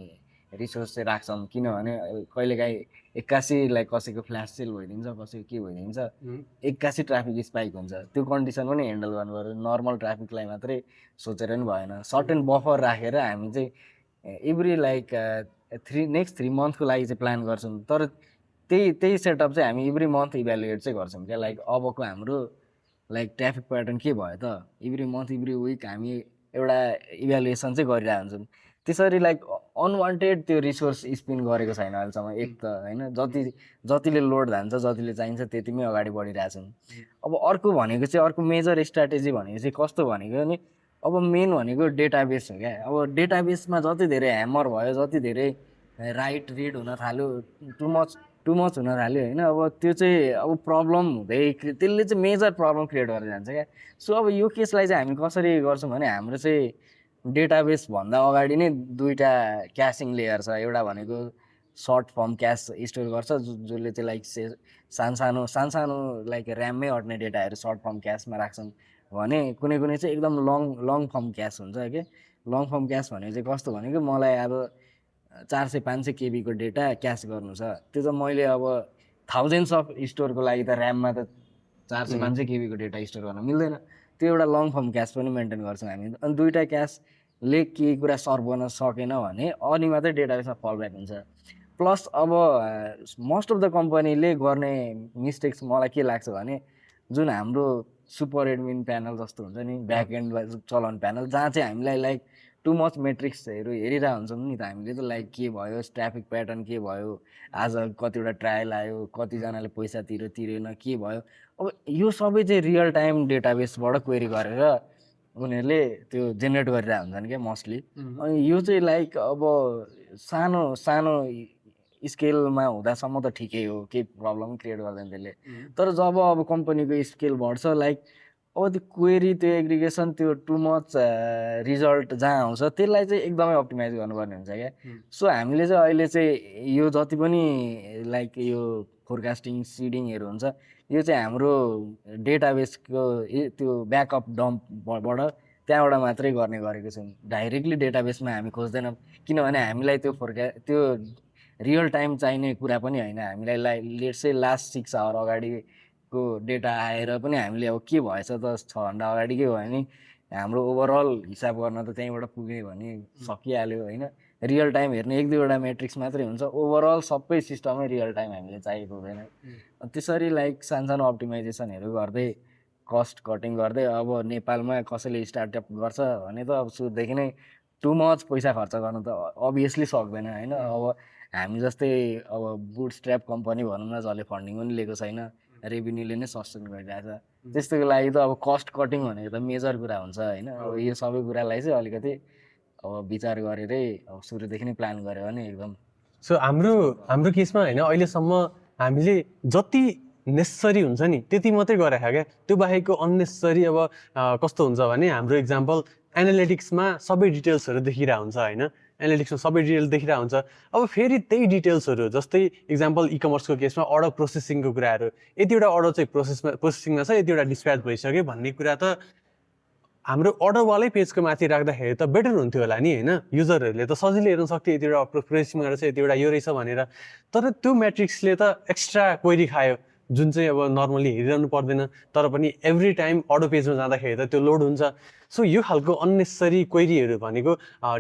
रिसोर्स चाहिँ राख्छौँ, किनभने कहिलेकाहीँ 81 लाइक कसैको फ्ल्यास सेल भइदिन्छ, कसैको के भइदिन्छ, 81 ट्राफिक स्पाइक हुन्छ, त्यो कन्डिसन पनि ह्यान्डल गर्नु पर्यो। नर्मल ट्राफिकलाई मात्रै सोचेर पनि भएन, सर्टेन बफर राखेर हामी चाहिँ एभ्री लाइक नेक्स्ट 3 मन्थको लागि चाहिँ प्लान गर्छौँ। तर त्यही सेटअप चाहिँ हामी एभ्री मन्थ इभ्यालुएट चाहिँ गर्छौँ क्या, लाइक अबको हाम्रो लाइक ट्राफिक प्याटर्न के भयो त, एभ्री मन्थ एभ्री विक हामी एउटा इभ्यालुएसन चाहिँ गरिरहेको हुन्छौँ। त्यसरी लाइक अनवान्टेड त्यो रिसोर्स स्पिन गरेको छैन अहिलेसम्म, एक त होइन, जतिले लोड जान्छ जतिले चाहिन्छ त्यतिमै अगाडि बढिरहेछौँ। अब अर्को भनेको चाहिँ अर्को मेजर स्ट्राटेजी भनेको चाहिँ कस्तो भनेको नि, अब मेन भनेको डेटाबेस हो क्या। अब डेटाबेसमा जति धेरै ह्यामर भयो, जति धेरै राइट रिड हुन थाल्यो, टु मच हुन थाल्यो होइन, अब त्यो चाहिँ अब प्रब्लम हुँदै त्यसले चाहिँ मेजर प्रब्लम क्रिएट गरेर जान्छ क्या। सो अब यो केसलाई चाहिँ हामी कसरी गर्छौँ भने हाम्रो चाहिँ डेटाबेस भन्दा अगाडि नै दुईवटा क्यासिङ लेयर छ। एउटा भनेको सर्ट फर्म क्यास स्टोर गर्छ जसले चाहिँ लाइक सानो लाइक ऱ्याममै अट्ने डेटाहरू सर्ट फर्म क्यासमा राख्छन् भने कुनै चाहिँ एकदम लङ फर्म क्यास हुन्छ कि। लङ फर्म क्यास भनेको चाहिँ कस्तो भनेको मलाई अब 400-500 KB को डेटा क्यास गर्नु छ, त्यो त मैले अब थाउजन्ड्स अफ स्टोरको लागि त ऱ्याममा त 400-500 KB को डेटा स्टोर गर्न मिल्दैन। त्यो एउटा लङ फर्म क्यास पनि मेन्टेन गर्छौँ हामी। अनि दुईवटा क्यासले केही कुरा सर्भ गर्न सकेन भने अनि मात्रै डेटाबेसमा फल ब्याक हुन्छ। प्लस अब मोस्ट अफ द कम्पनीले गर्ने मिस्टेक्स मलाई के लाग्छ भने जुन हाम्रो सुपर एडमिन प्यानल जस्तो हुन्छ नि, ब्याक एन्ड चलाउने प्यानल, जहाँ चाहिँ हामीलाई लाइक टु मच मेट्रिक्सहरू हेरिरहेको हुन्छौँ नि त हामीले त, लाइक के भयो ट्राफिक प्याटर्न, के भयो आज कतिवटा ट्रायल आयो, कतिजनाले पैसा तिरेन, के भयो। अब यो सबै चाहिँ रियल टाइम डेटाबेसबाट क्वेरी गरेर उनीहरूले त्यो जेनेरेट गरिरहेको हुन्छन् क्या मोस्टली। अनि यो चाहिँ लाइक अब सानो स्केलमा हुँदासम्म त ठिकै हो, केही प्रब्लम क्रिएट गर्दैन त्यसले। तर जब अब कम्पनीको स्केल बढ्छ, लाइक अब त्यो क्वेरी त्यो एग्रिगेसन त्यो टु मच रिजल्ट जहाँ आउँछ त्यसलाई चाहिँ एकदमै अप्टिमाइज गर्नुपर्ने हुन्छ क्या। सो हामीले चाहिँ अहिले चाहिँ यो जति पनि लाइक यो फोरकास्टिङ सिडिङहरू हुन्छ यो चाहिँ हाम्रो डेटाबेसको त्यो ब्याकअप डम्पबाट त्यहाँबाट मात्रै गर्ने गरेको छौँ। डाइरेक्टली डेटाबेसमा हामी खोज्दैनौँ किनभने हामीलाई त्यो रियल टाइम चाहिने कुरा पनि होइन। हामीलाई लेट्स चाहिँ लास्ट 6 आवर अगाडिको डेटा आएर पनि हामीले अब के भएछ त 6 घन्टा अगाडिकै भयो भने हाम्रो ओभरअल हिसाब गर्न त त्यहीँबाट पुग्यो भने सकिहाल्यो होइन। रियल टाइम हेर्ने 1-2वटा मेट्रिक्स मात्रै हुन्छ, ओभरअल सबै सिस्टमै रियल टाइम हामीले चाहिएको हुँदैन। त्यसरी लाइक सानसानो अप्टिमाइजेसनहरू गर्दै कस्ट कटिङ गर्दै अब नेपालमा कसैले स्टार्टअप गर्छ भने त अब सुरुदेखि नै टु मच पैसा खर्च गर्नु त अभियसली सक्दैन होइन। अब हामी जस्तै अब बुटस्ट्र्याप कम्पनी भनौँ न जसले फन्डिङ पनि लिएको छैन, रेभिन्यूले नै सस्टेन गरिरहेछ, त्यस्तोको लागि त अब कस्ट कटिङ भनेको त मेजर कुरा हुन्छ होइन। अब यो सबै कुरालाई चाहिँ अलिकति अब विचार गरेरै अब सुरुदेखि नै प्लान गऱ्यो भने एकदम। सो हाम्रो केसमा होइन अहिलेसम्म हामीले जति नेसेसरी हुन्छ नि त्यति मात्रै गरेको क्या। त्यो बाहेकको अननेसेसरी अब कस्तो हुन्छ भने हाम्रो इक्जाम्पल एनालिटिक्समा सबै डिटेल्सहरू देखिरहेको हुन्छ होइन। एनालिटिक्समा सबै डिटेल्स देखिरहेको हुन्छ। अब फेरि त्यही डिटेल्सहरू जस्तै इक्जाम्पल इकमर्सको केसमा अर्डर प्रोसेसिङको कुराहरू, यतिवटा अर्डर चाहिँ प्रोसेसिङमा छ, यतिवटा डिस्प्याच भइसक्यो भन्ने कुरा त हाम्रो अर्डरवालै पेजको माथि राख्दाखेरि त बेटर हुन्थ्यो होला नि होइन। युजरहरूले त सजिलै हेर्न सक्थ्यो यतिवटा प्रोसेसिङमा रहेछ यतिवटा यो रहेछ भनेर। तर त्यो म्याट्रिक्सले त एक्स्ट्रा क्वेरी खायो जुन चाहिँ अब नर्मली हेरिरहनु पर्दैन, तर पनि एभ्री टाइम अर्डर पेजमा जाँदाखेरि त त्यो लोड हुन्छ। सो यो खालको अननेसेसरी क्वेरीहरू भनेको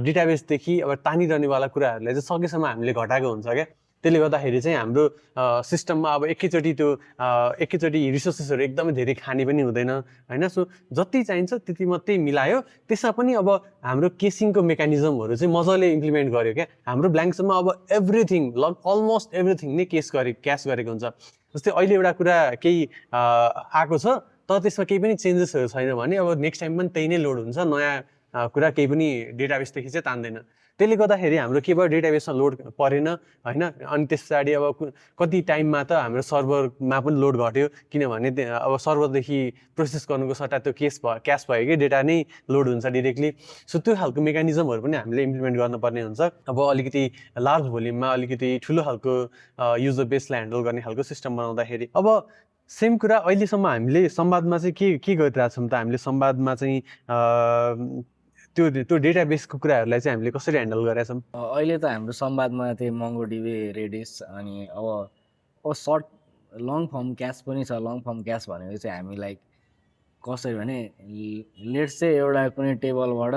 डेटाबेसदेखि अब तानिरहनेवाला कुराहरूलाई चाहिँ सकेसम्म हामीले घटाएको हुन्छ क्या। त्यसले गर्दाखेरि चाहिँ हाम्रो सिस्टममा अब एकैचोटि रिसोर्सेसहरू एकदमै धेरै खाने पनि हुँदैन होइन। सो जति चाहिन्छ त्यति मात्रै मिलायो। त्यसमा पनि अब हाम्रो केसिङको मेकानिजमहरू चाहिँ मजाले इम्प्लिमेन्ट गर्यो क्या। हाम्रो ब्ल्याङ्क्समा अब एभ्रिथिङ अलमोस्ट एभ्रिथिङ नै क्यास गरेको हुन्छ। जस्तै अहिले एउटा कुरा केही आएको छ तर त्यसमा केही पनि चेन्जेसहरू छैन भने अब नेक्स्ट टाइम पनि त्यही नै लोड हुन्छ, नयाँ कुरा केही पनि डेटाबेसदेखि चाहिँ तान्दैन। त्यसले गर्दाखेरि हाम्रो के भयो डेटाबेसमा लोड परेन होइन। अनि त्यस पछाडि अब कति टाइममा त हाम्रो सर्भरमा पनि लोड घट्यो किनभने अब सर्भरदेखि प्रोसेस गर्नुको सट्टा त्यो क्यास भयो कि डेटा नै लोड हुन्छ डिरेक्टली। सो त्यो खालको मेकानिजमहरू पनि हामीले इम्प्लिमेन्ट गर्नुपर्ने हुन्छ। अब अलिकति लार्ज भोल्युममा अलिकति ठुलो खालको युजर बेसलाई ह्यान्डल गर्ने खालको सिस्टम बनाउँदाखेरि अब सेम कुरा अहिलेसम्म हामीले संवादमा चाहिँ के गरिरहेछौँ त हामीले संवादमा चाहिँ त्यो डेटाबेसको कुराहरूलाई चाहिँ हामीले कसरी ह्यान्डल गरेका छौँ? अहिले त हाम्रो संवादमा त्यो मंगोडीबी, रेडिस अनि अब सर्ट लङ फर्म क्यास पनि छ। लङ फर्म क्यास भनेको चाहिँ हामी लाइक कसरी भने लेट्स चाहिँ एउटा कुनै टेबलबाट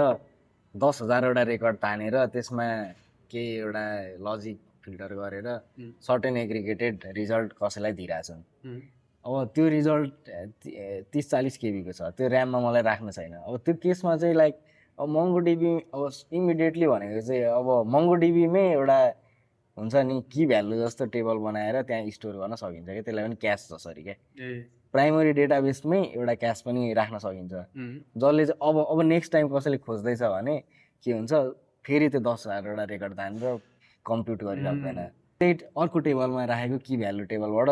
10,000वटा रेकर्ड तानेर त्यसमा केही एउटा लजिक फिल्टर गरेर सर्टेन एग्रिगेटेड रिजल्ट कसैलाई दिइरहेछौँ। अब त्यो रिजल्ट 30-40 केबीको छ, त्यो ऱ्याममा मलाई राख्नु छैन। अब त्यो केसमा चाहिँ लाइक अब मंगोडीबी अब इमिडिएटली भनेको चाहिँ अब मंगोडीबीमै एउटा हुन्छ नि की भ्यालु जस्तो टेबल बनाएर त्यहाँ स्टोर गर्न सकिन्छ क्या। त्यसलाई पनि क्यास जसरी क्या। प्राइमरी डेटाबेसमै एउटा क्यास पनि राख्न सकिन्छ जसले चाहिँ अब नेक्स्ट टाइम कसैले खोज्दैछ भने के हुन्छ फेरि त्यो 10,000वटा रेकर्ड तानेर कम्प्युट गरिराख्दैन, त्यही अर्को टेबलमा राखेको की भ्यालु टेबलबाट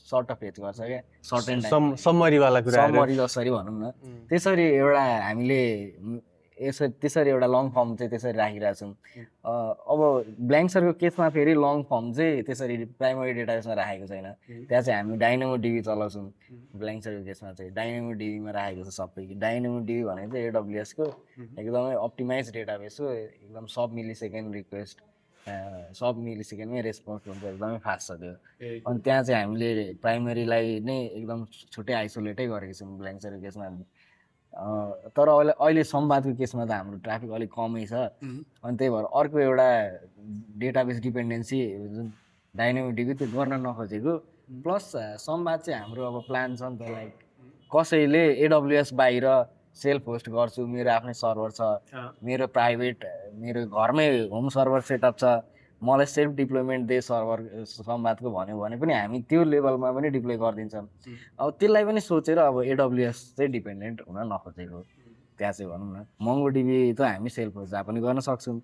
सर्ट अफ फेच गर्छ क्या। सर्ट एन्ड समरीवाला कुरा समरी जसरी भनौँ न त्यसरी एउटा हामीले त्यसरी एउटा लङ फर्म चाहिँ त्यसरी राखिरहेछौँ। अब ब्ल्याङ्क्सरको केसमा फेरि लङ फर्म चाहिँ त्यसरी प्राइमरी डेटाबेसमा राखेको छैन। त्यहाँ चाहिँ हामी डाइनामोडिबी चलाउँछौँ। ब्ल्याङ्क्सरको केसमा चाहिँ डाइनामोडिबीमा राखेको छ सबै। डाइनामोडिबी भनेको चाहिँ AWSको एकदमै अप्टिमाइज डेटाबेस हो। एकदम सब मिलिसेकेन्ड रिक्वेस्ट सब मिलिसेकेन्डमै रेस्पोन्स हुन्छ, एकदमै फास्ट छ त्यो। अनि त्यहाँ चाहिँ हामीले प्राइमरीलाई नै एकदम छुट्टै आइसोलेटै गरेको छौँ ब्ल्याङ्क्सरको केसमा। तर अहिले संवादको केसमा त हाम्रो ट्राफिक अलिक कमै छ। अनि त्यही भएर अर्को एउटा डेटाबेस डिपेन्डेन्सी जुन डाइनामोडिबी त्यो गर्न नखोजेको। प्लस संवाद चाहिँ हाम्रो अब प्लान छ नि त लाइक कसैले AWS बाहिर सेल्फ होस्ट गर्छु, मेरो आफ्नै सर्भर छ, मेरो प्राइभेट मेरो घरमै होम सर्भर सेटअप छ, मलाई सेल्फ डिप्लोयमेन्ट दे सर्भर संवादको भन्यो भने पनि हामी त्यो लेभलमा पनि डिप्लोय गरिदिन्छौँ। अब त्यसलाई पनि सोचेर अब AWS चाहिँ डिपेन्डेन्ट हुन नखोजेको। त्यहाँ चाहिँ भनौँ न मंगोडीबी त हामी सेल्फ होस्ट जहाँ पनि गर्न सक्छौँ।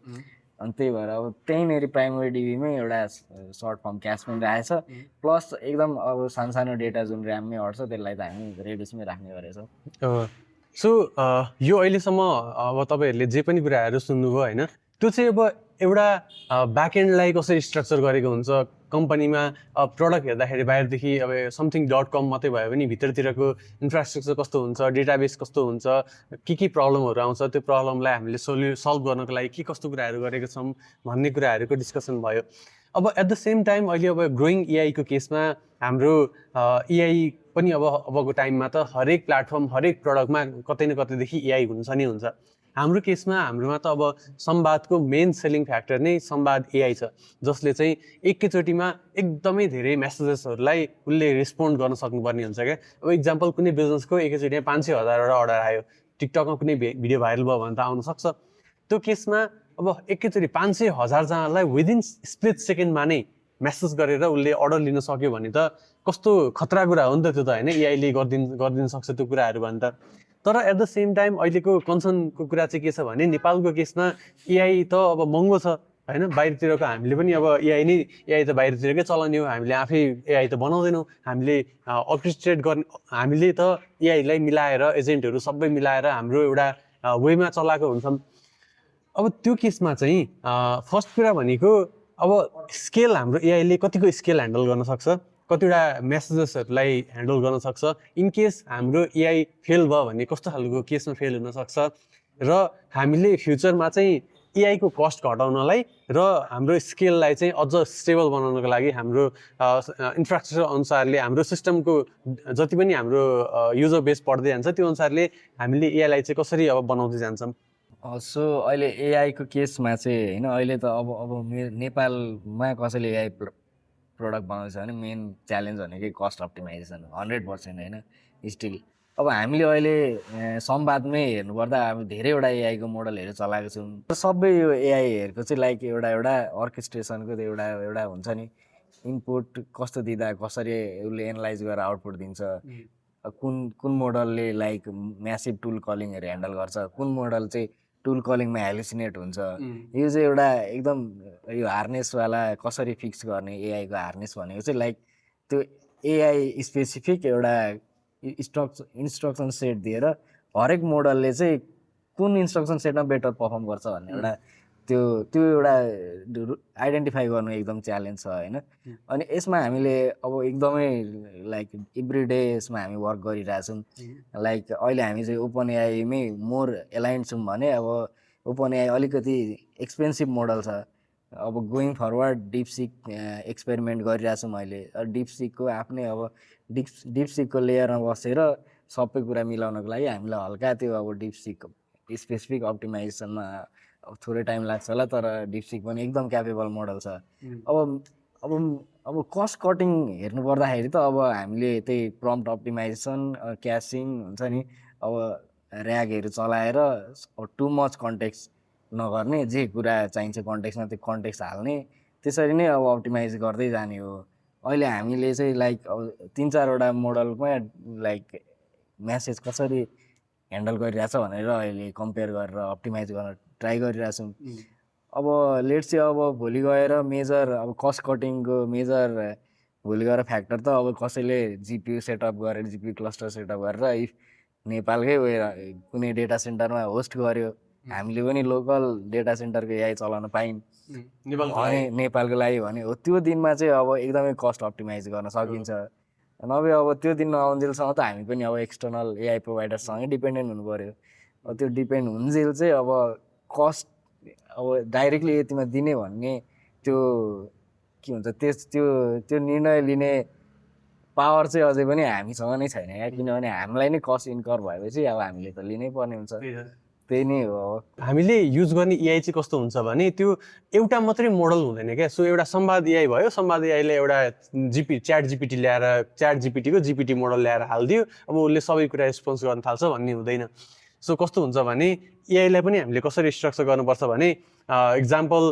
अनि त्यही भएर अब त्यहीँनिर प्राइमरी डिबीमै एउटा सर्ट फर्म क्यास पनि राखेछ प्लस एकदम अब सानो सानो डेटा जुन ऱ्याममै अट्छ त्यसलाई त हामी रेडिसमै राख्ने गरेछौँ। सो यो अहिलेसम्म अब तपाईँहरूले जे पनि कुराहरू सुन्नुभयो होइन, त्यो चाहिँ अब एउटा ब्याकएन्डलाई कसरी स्ट्रक्चर गरेको हुन्छ कम्पनीमा। प्रडक्ट हेर्दाखेरि बाहिरदेखि अब something.com मात्रै भयो भने भित्रतिरको इन्फ्रास्ट्रक्चर कस्तो हुन्छ, डेटाबेस कस्तो हुन्छ, के प्रब्लमहरू आउँछ, त्यो प्रब्लमलाई हामीले सल्भ गर्नको लागि के कस्तो कुराहरू गरेको छौँ भन्ने कुराहरूको डिस्कसन भयो। अब एट द सेम टाइम अहिले अब ग्रोइङ एआईको केसमा हाम्रो एआई पनि अबको टाइममा त हरेक प्लेटफर्म हरेक प्रडक्टमा कतै न कतैदेखि एआई हुन्छ नै हुन्छ। हाम्रो केसमा हाम्रोमा त अब संवादको मेन सेलिङ फ्याक्टर नै संवाद एआई छ, जसले चाहिँ एकैचोटिमा एकदमै धेरै मेसेजेसहरूलाई उसले रेस्पोन्ड गर्न सक्नुपर्ने हुन्छ क्या। अब इक्जाम्पल कुनै बिजनेसको एकैचोटिमा 500,000वटा अर्डर आयो, टिकटकमा कुनै भिडियो भाइरल भयो भने त आउन सक्छ। त्यो केसमा अब एकैचोटि 500,000जनालाई विदिन स्प्लिट सेकेन्डमा नै मेसेज गरेर उसले अर्डर लिन सक्यो भने त कस्तो खतरा कुरा हो नि त त्यो त होइन, एआईले गरिदिन सक्छ त्यो कुराहरू भने त। तर एट द सेम टाइम अहिलेको कन्सर्नको कुरा चाहिँ के छ भने नेपालको केसमा एआई त अब महँगो छ होइन। बाहिरतिरको हामीले पनि अब एआई त बाहिरतिरकै चलाउने हो, हामीले आफै एआई त बनाउँदैनौँ। हामीले अर्केस्ट्रेट गर्ने, हामीले त एआईलाई मिलाएर एजेन्टहरू सबै मिलाएर हाम्रो एउटा वेमा चलाएको हुन्छौँ। अब त्यो केसमा चाहिँ फर्स्ट कुरा भनेको अब स्केल, हाम्रो एआईले कतिको स्केल ह्यान्डल गर्न सक्छ, कतिवटा मेसेजेसहरूलाई ह्यान्डल गर्न सक्छ। इन केस हाम्रो एआई फेल भयो भने कस्तो खालको केसमा फेल हुनसक्छ, र हामीले फ्युचरमा चाहिँ एआईको कस्ट घटाउनलाई र हाम्रो स्केललाई चाहिँ अझ स्टेबल बनाउनको लागि हाम्रो इन्फ्रास्ट्रक्चर अनुसारले हाम्रो सिस्टमको जति पनि हाम्रो युजर बेस बढ्दै जान्छ त्यो अनुसारले हामीले एआईलाई चाहिँ कसरी अब बनाउँदै जान्छौँ। सो अहिले एआईको केसमा चाहिँ होइन, अहिले त अब नेपालमा कसैले एआई प्रडक्ट बनाउँछ भने मेन च्यालेन्ज भनेकै कस्ट अप्टिमाइजेसन 100% होइन स्टिल। अब हामीले अहिले संवादमै हेर्नुपर्दा अब धेरैवटा एआईको मोडलहरू चलाएको छौँ। सबै यो एआईहरूको चाहिँ लाइक एउटा अर्केस्ट्रेसनको एउटा हुन्छ नि, इनपुट कस्तो दिँदा कसरी उसले एनालाइज गरेर आउटपुट दिन्छ, कुन मोडलले लाइक म्यासिभ टुल कलिङहरू ह्यान्डल गर्छ, कुन मोडल चाहिँ टुल कलिङमा हेलुसिनेट हुन्छ। यो चाहिँ एउटा एकदम यो हार्नेसवाला कसरी फिक्स गर्ने एआईको हार्नेस भनेको चाहिँ लाइक त्यो एआई स्पेसिफिक एउटा इन्स्ट्रक्सन सेट दिएर हरेक मोडलले चाहिँ कुन इन्स्ट्रक्सन सेटमा बेटर पर्फर्म गर्छ भन्ने एउटा त्यो एउटा आइडेन्टिफाई गर्नु एकदम च्यालेन्ज छ होइन। अनि यसमा हामीले अब एकदमै लाइक एभ्री डे यसमा हामी वर्क गरिरहेछौँ। लाइक अहिले हामी चाहिँ ओपन एआईमै मोर एलाइन्ड छौँ भने अब ओपन एआई अलिकति एक्सपेन्सिभ मोडल छ। अब गोइङ फरवर्ड डिपसिक एक्सपेरिमेन्ट गरिरहेछौँ अहिले। डिपसिकको आफ्नै अब डिपसिकको लेयरमा बसेर सबै कुरा मिलाउनको लागि हामीलाई हल्का त्यो अब डिपसिक स्पेसिफिक अप्टिमाइजेसनमा अब थोरै टाइम लाग्छ होला, तर डिपसिक पनि एकदम क्यापेबल मोडल छ। अब कस्ट कटिङ हेर्नु पर्दाखेरि त अब हामीले त्यही प्रम्प्ट अप्टिमाइजेसन, क्यासिङ हुन्छ नि, अब ऱ्यागहरू चलाएर टु मच कन्टेक्स्ट नगर्ने, जे कुरा चाहिन्छ कन्टेक्स्टमा त्यो कन्टेक्स्ट हाल्ने, त्यसरी नै अब अप्टिमाइज गर्दै जाने हो। अहिले हामीले चाहिँ लाइक अब 3-4वटा मोडलमा लाइक म्यासेज कसरी ह्यान्डल गरिरहेछ भनेर अहिले कम्पेयर गरेर अप्टिमाइज गर्न ट्राई गरिरहेछौँ। अब लेट्स चाहिँ अब भोलि गएर मेजर अब कस्ट कटिङको मेजर भोलि गएर फ्याक्टर त अब कसैले जिपियु सेटअप गरेर जिपियु क्लस्टर सेटअप गरेर इफ नेपालकै कुनै डेटा सेन्टरमा होस्ट गर्यो, हामीले पनि लोकल डेटा सेन्टरको एआई चलाउन पायौँ भने नेपालको लागि भने हो, त्यो दिनमा चाहिँ अब एकदमै कस्ट अप्टिमाइज गर्न सकिन्छ। नभए अब त्यो दिन नआउन्जेलसम्म त हामी पनि अब एक्सटर्नल एआई प्रोभाइडरसँगै डिपेन्डेन्ट हुनु पऱ्यो। अब त्यो डिपेन्ड हुन्जेल चाहिँ अब कस्ट अब डाइरेक्टली यतिमा दिने भन्ने त्यो के भन्छ त्यो निर्णय लिने पावर चाहिँ अझै पनि हामीसँग नै छैन क्या, किनभने हामीलाई नै कस्ट इन्कर भएपछि अब हामीले त लिनै पर्ने हुन्छ। त्यही नै हो। हामीले युज गर्ने एआई चाहिँ कस्तो हुन्छ भने त्यो एउटा मात्रै मोडल हुँदैन क्या। सो एउटा संवाद एआई भयो, संवाद एआईले एउटा च्याट जिपिटी ल्याएर च्याट जिपिटीको जिपिटी मोडल ल्याएर हालिदियो, अब उसले सबै कुरा रेस्पोन्स गर्न थाल्छ भन्ने हुँदैन। सो कस्तो हुन्छ भने एआईलाई पनि हामीले कसरी स्ट्रक्चर गर्नुपर्छ भने इक्जाम्पल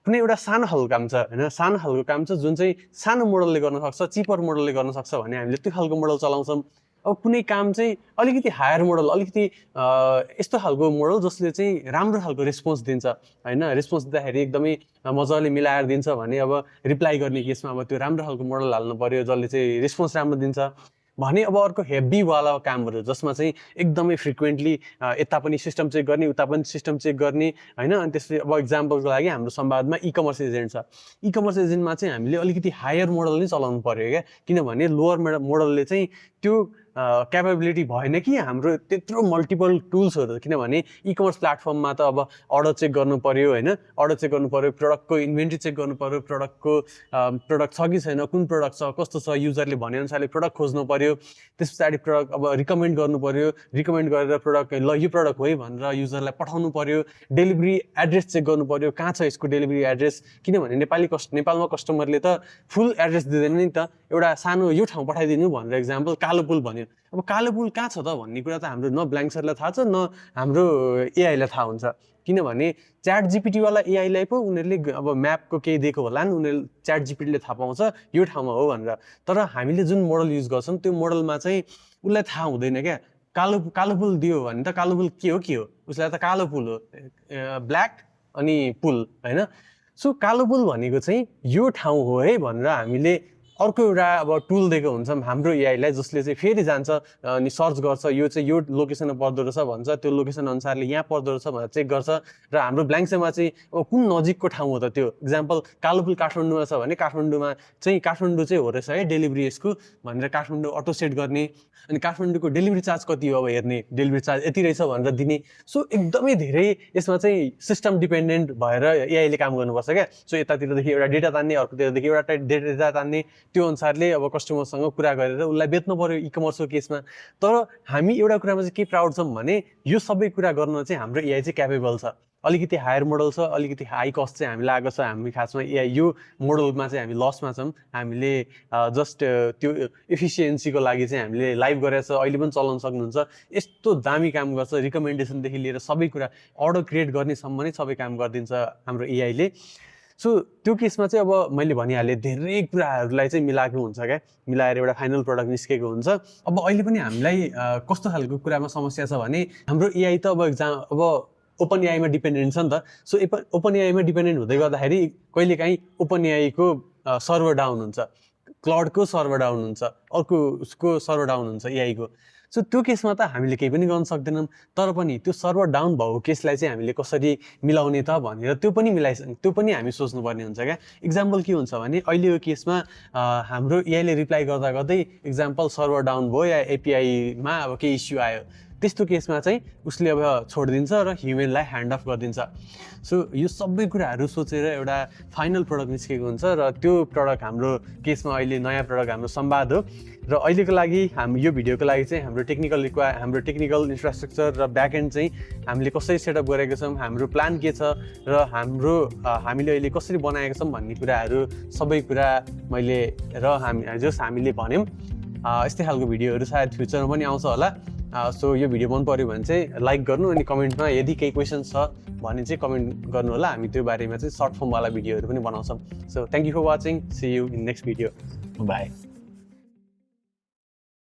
कुनै एउटा सानो खालको काम छ होइन, सानो खालको काम छ जुन चाहिँ सानो मोडलले गर्न सक्छ, चिपर मोडलले गर्न सक्छ भने हामीले त्यो खालको मोडल चलाउँछौँ। अब कुनै काम चाहिँ अलिकति हायर मोडल, अलिकति यस्तो खालको मोडल जसले चाहिँ राम्रो खालको रेस्पोन्स दिन्छ होइन, रेस्पोन्स दिँदाखेरि एकदमै मजाले मिलाएर दिन्छ भने अब रिप्लाई गर्ने केसमा अब त्यो राम्रो खालको मोडल हाल्नु पऱ्यो जसले चाहिँ रेस्पोन्स राम्रो दिन्छ भने अब अर्को हेभीवाला कामहरू जसमा चाहिँ एकदमै फ्रिक्वेन्टली यता पनि सिस्टम चेक गर्ने उता पनि सिस्टम चेक गर्ने होइन। अनि त्यसले अब इक्जाम्पलको लागि हाम्रो संवादमा इकमर्स एजेन्ट छ, इकमर्स एजेन्टमा चाहिँ हामीले अलिकति हायर मोडल नै चलाउनु पऱ्यो क्या, किनभने लोवर मोडलले चाहिँ त्यो क्यापेबिलिटी भएन कि हाम्रो त्यत्रो मल्टिपल टुल्सहरू, किनभने इकमर्स प्लेटफर्ममा त अब अर्डर चेक गर्नु पऱ्यो होइन, अर्डर चेक गर्नु पऱ्यो, प्रडक्टको इन्भेन्ट्री चेक गर्नु पऱ्यो, प्रडक्ट छ कि छैन, कुन प्रडक्ट छ, कस्तो छ, युजरले भनेअनुसारले प्रडक्ट खोज्नु पऱ्यो, त्यस पछाडि प्रडक्ट अब रिकमेन्ड गर्नु पऱ्यो, रिकमेन्ड गरेर प्रडक्ट ल यो प्रडक्ट हो है भनेर युजरलाई पठाउनु पऱ्यो, डेलिभरी एड्रेस चेक गर्नु पऱ्यो, कहाँ छ यसको डेलिभरी एड्रेस, किनभने नेपालमा कस्टमरले त फुल एड्रेस दिँदैन नि त, एउटा सानो यो ठाउँ पठाइदिनु भनेर एक्जाम्पल कालो पुल भन्यो, अब कालो पुल कहाँ छ त भन्ने कुरा त हाम्रो न ब्ल्याङ्क सरलाई थाहा छ न हाम्रो एआईलाई थाहा हुन्छ, किनभने च्याट जिपिटीवाला एआईलाई पो उनीहरूले अब म्यापको केही दिएको होला नि, उनीहरूले च्याट जिपिटीले थाहा पाउँछ यो ठाउँमा हो भनेर, तर हामीले जुन मोडल युज गर्छौँ त्यो मोडलमा चाहिँ उसलाई थाहा हुँदैन क्या, कालो पुल दियो भने त कालो पुल के हो, उसलाई त कालो पुल हो, ब्ल्याक अनि पुल होइन। सो कालो पुल भनेको चाहिँ यो ठाउँ हो है भनेर हामीले अर्को एउटा अब टुल दिएको हुन्छ हाम्रो एआईलाई, जसले चाहिँ फेरि जान्छ अनि सर्च गर्छ, यो चाहिँ यो लोकेसनमा पर्दो रहेछ भन्छ, त्यो लोकेसन अनुसारले यहाँ पर्दो रहेछ भनेर चेक गर्छ, र हाम्रो ब्ल्याङ्कसेमा चाहिँ अब कुन नजिकको ठाउँ हो त त्यो, इक्जाम्पल कालो पुल काठमाडौँमा छ भने काठमाडौँ चाहिँ हो रहेछ है डेलिभरी यसको भनेर काठमाडौँ अटो सेट गर्ने, अनि काठमाडौँको डेलिभरी चार्ज कति हो अब हेर्ने, डेलिभरी चार्ज यति रहेछ भनेर दिने। सो एकदमै धेरै यसमा चाहिँ सिस्टम डिपेन्डेन्ट भएर एआईले काम गर्नुपर्छ क्या। सो यतातिरदेखि एउटा डेटा तान्ने, अर्कोतिरदेखि एउटा डेटा तान्ने, त्यो अनुसारले अब कस्टमरसँग कुरा गरेर उसलाई बेच्नु पऱ्यो इकमर्सको केसमा। तर हामी एउटा कुरामा चाहिँ के प्राउड छौँ भने यो सबै कुरा गर्न चाहिँ हाम्रो एआई चाहिँ क्यापेबल छ, अलिकति हायर मोडल छ, अलिकति हाई कस्ट चाहिँ हामी लागेको छ, हामी खासमा एआई यो मोडलमा चाहिँ हामी लसमा छौँ, हामीले जस्ट त्यो एफिसियन्सीको लागि चाहिँ हामीले लाइभ गरेर छ, अहिले पनि चलाउन सक्नुहुन्छ, यस्तो दामी काम गर्छ, रिकमेन्डेसनदेखि लिएर सबै कुरा अर्डर क्रिएट गर्नेसम्म नै सबै काम गरिदिन्छ हाम्रो एआईले। सो त्यो केसमा चाहिँ अब मैले भनिहालेँ धेरै कुराहरूलाई चाहिँ मिलाएको हुन्छ क्या, मिलाएर एउटा फाइनल प्रडक्ट निस्केको हुन्छ। अब अहिले पनि हामीलाई कस्तो खालको कुरामा समस्या छ भने हाम्रो एआई त अब ओपन एआईमा डिपेन्डेन्ट छ नि त। सो ओपन एआईमा डिपेन्डेन्ट हुँदै गर्दाखेरि कहिलेकाहीँ ओपन एआईको सर्भर डाउन हुन्छ, क्लाउडको सर्भर डाउन हुन्छ, अर्को उसको सर्भर डाउन हुन्छ एआईको। सो त्यो केसमा त हामीले केही पनि गर्न सक्दैनौँ, तर पनि त्यो सर्भर डाउन भएको केसलाई चाहिँ हामीले कसरी मिलाउने त भनेर त्यो पनि हामी सोच्नुपर्ने हुन्छ क्या। इक्जाम्पल के हुन्छ भने अहिलेको केसमा हाम्रो एआईले रिप्लाई गर्दा गर्दै इक्जाम्पल सर्भर डाउन भयो या एपिआईमा अब केही इस्यु आयो, त्यस्तो केसमा चाहिँ उसले अब छोडिदिन्छ र ह्युमनलाई ह्यान्ड अफ गरिदिन्छ। सो यो सबै कुराहरू सोचेर एउटा फाइनल प्रडक्ट निस्केको हुन्छ र त्यो प्रडक्ट हाम्रो केसमा अहिले नयाँ प्रडक्ट हाम्रो संवाद हो। र अहिलेको लागि यो भिडियोको लागि चाहिँ हाम्रो टेक्निकल इन्फ्रास्ट्रक्चर र ब्याकएन्ड चाहिँ हामीले कसरी सेटअप गरेको छौँ, हाम्रो प्लान के छ र हामीले अहिले कसरी बनाएका छौँ भन्ने कुराहरू सबै कुरा हामीले भन्यौँ। यस्तै खालको भिडियोहरू सायद फ्युचरमा पनि आउँछ होला। सो यो भिडियो मन पऱ्यो भने चाहिँ लाइक गर्नु, अनि कमेन्टमा यदि केही क्वेसन छ भने चाहिँ कमेन्ट गर्नु होला, हामी त्यो बारेमा चाहिँ सर्ट फर्मवाला भिडियोहरू पनि बनाउँछौँ। So thank you for watching, see you in next video, by.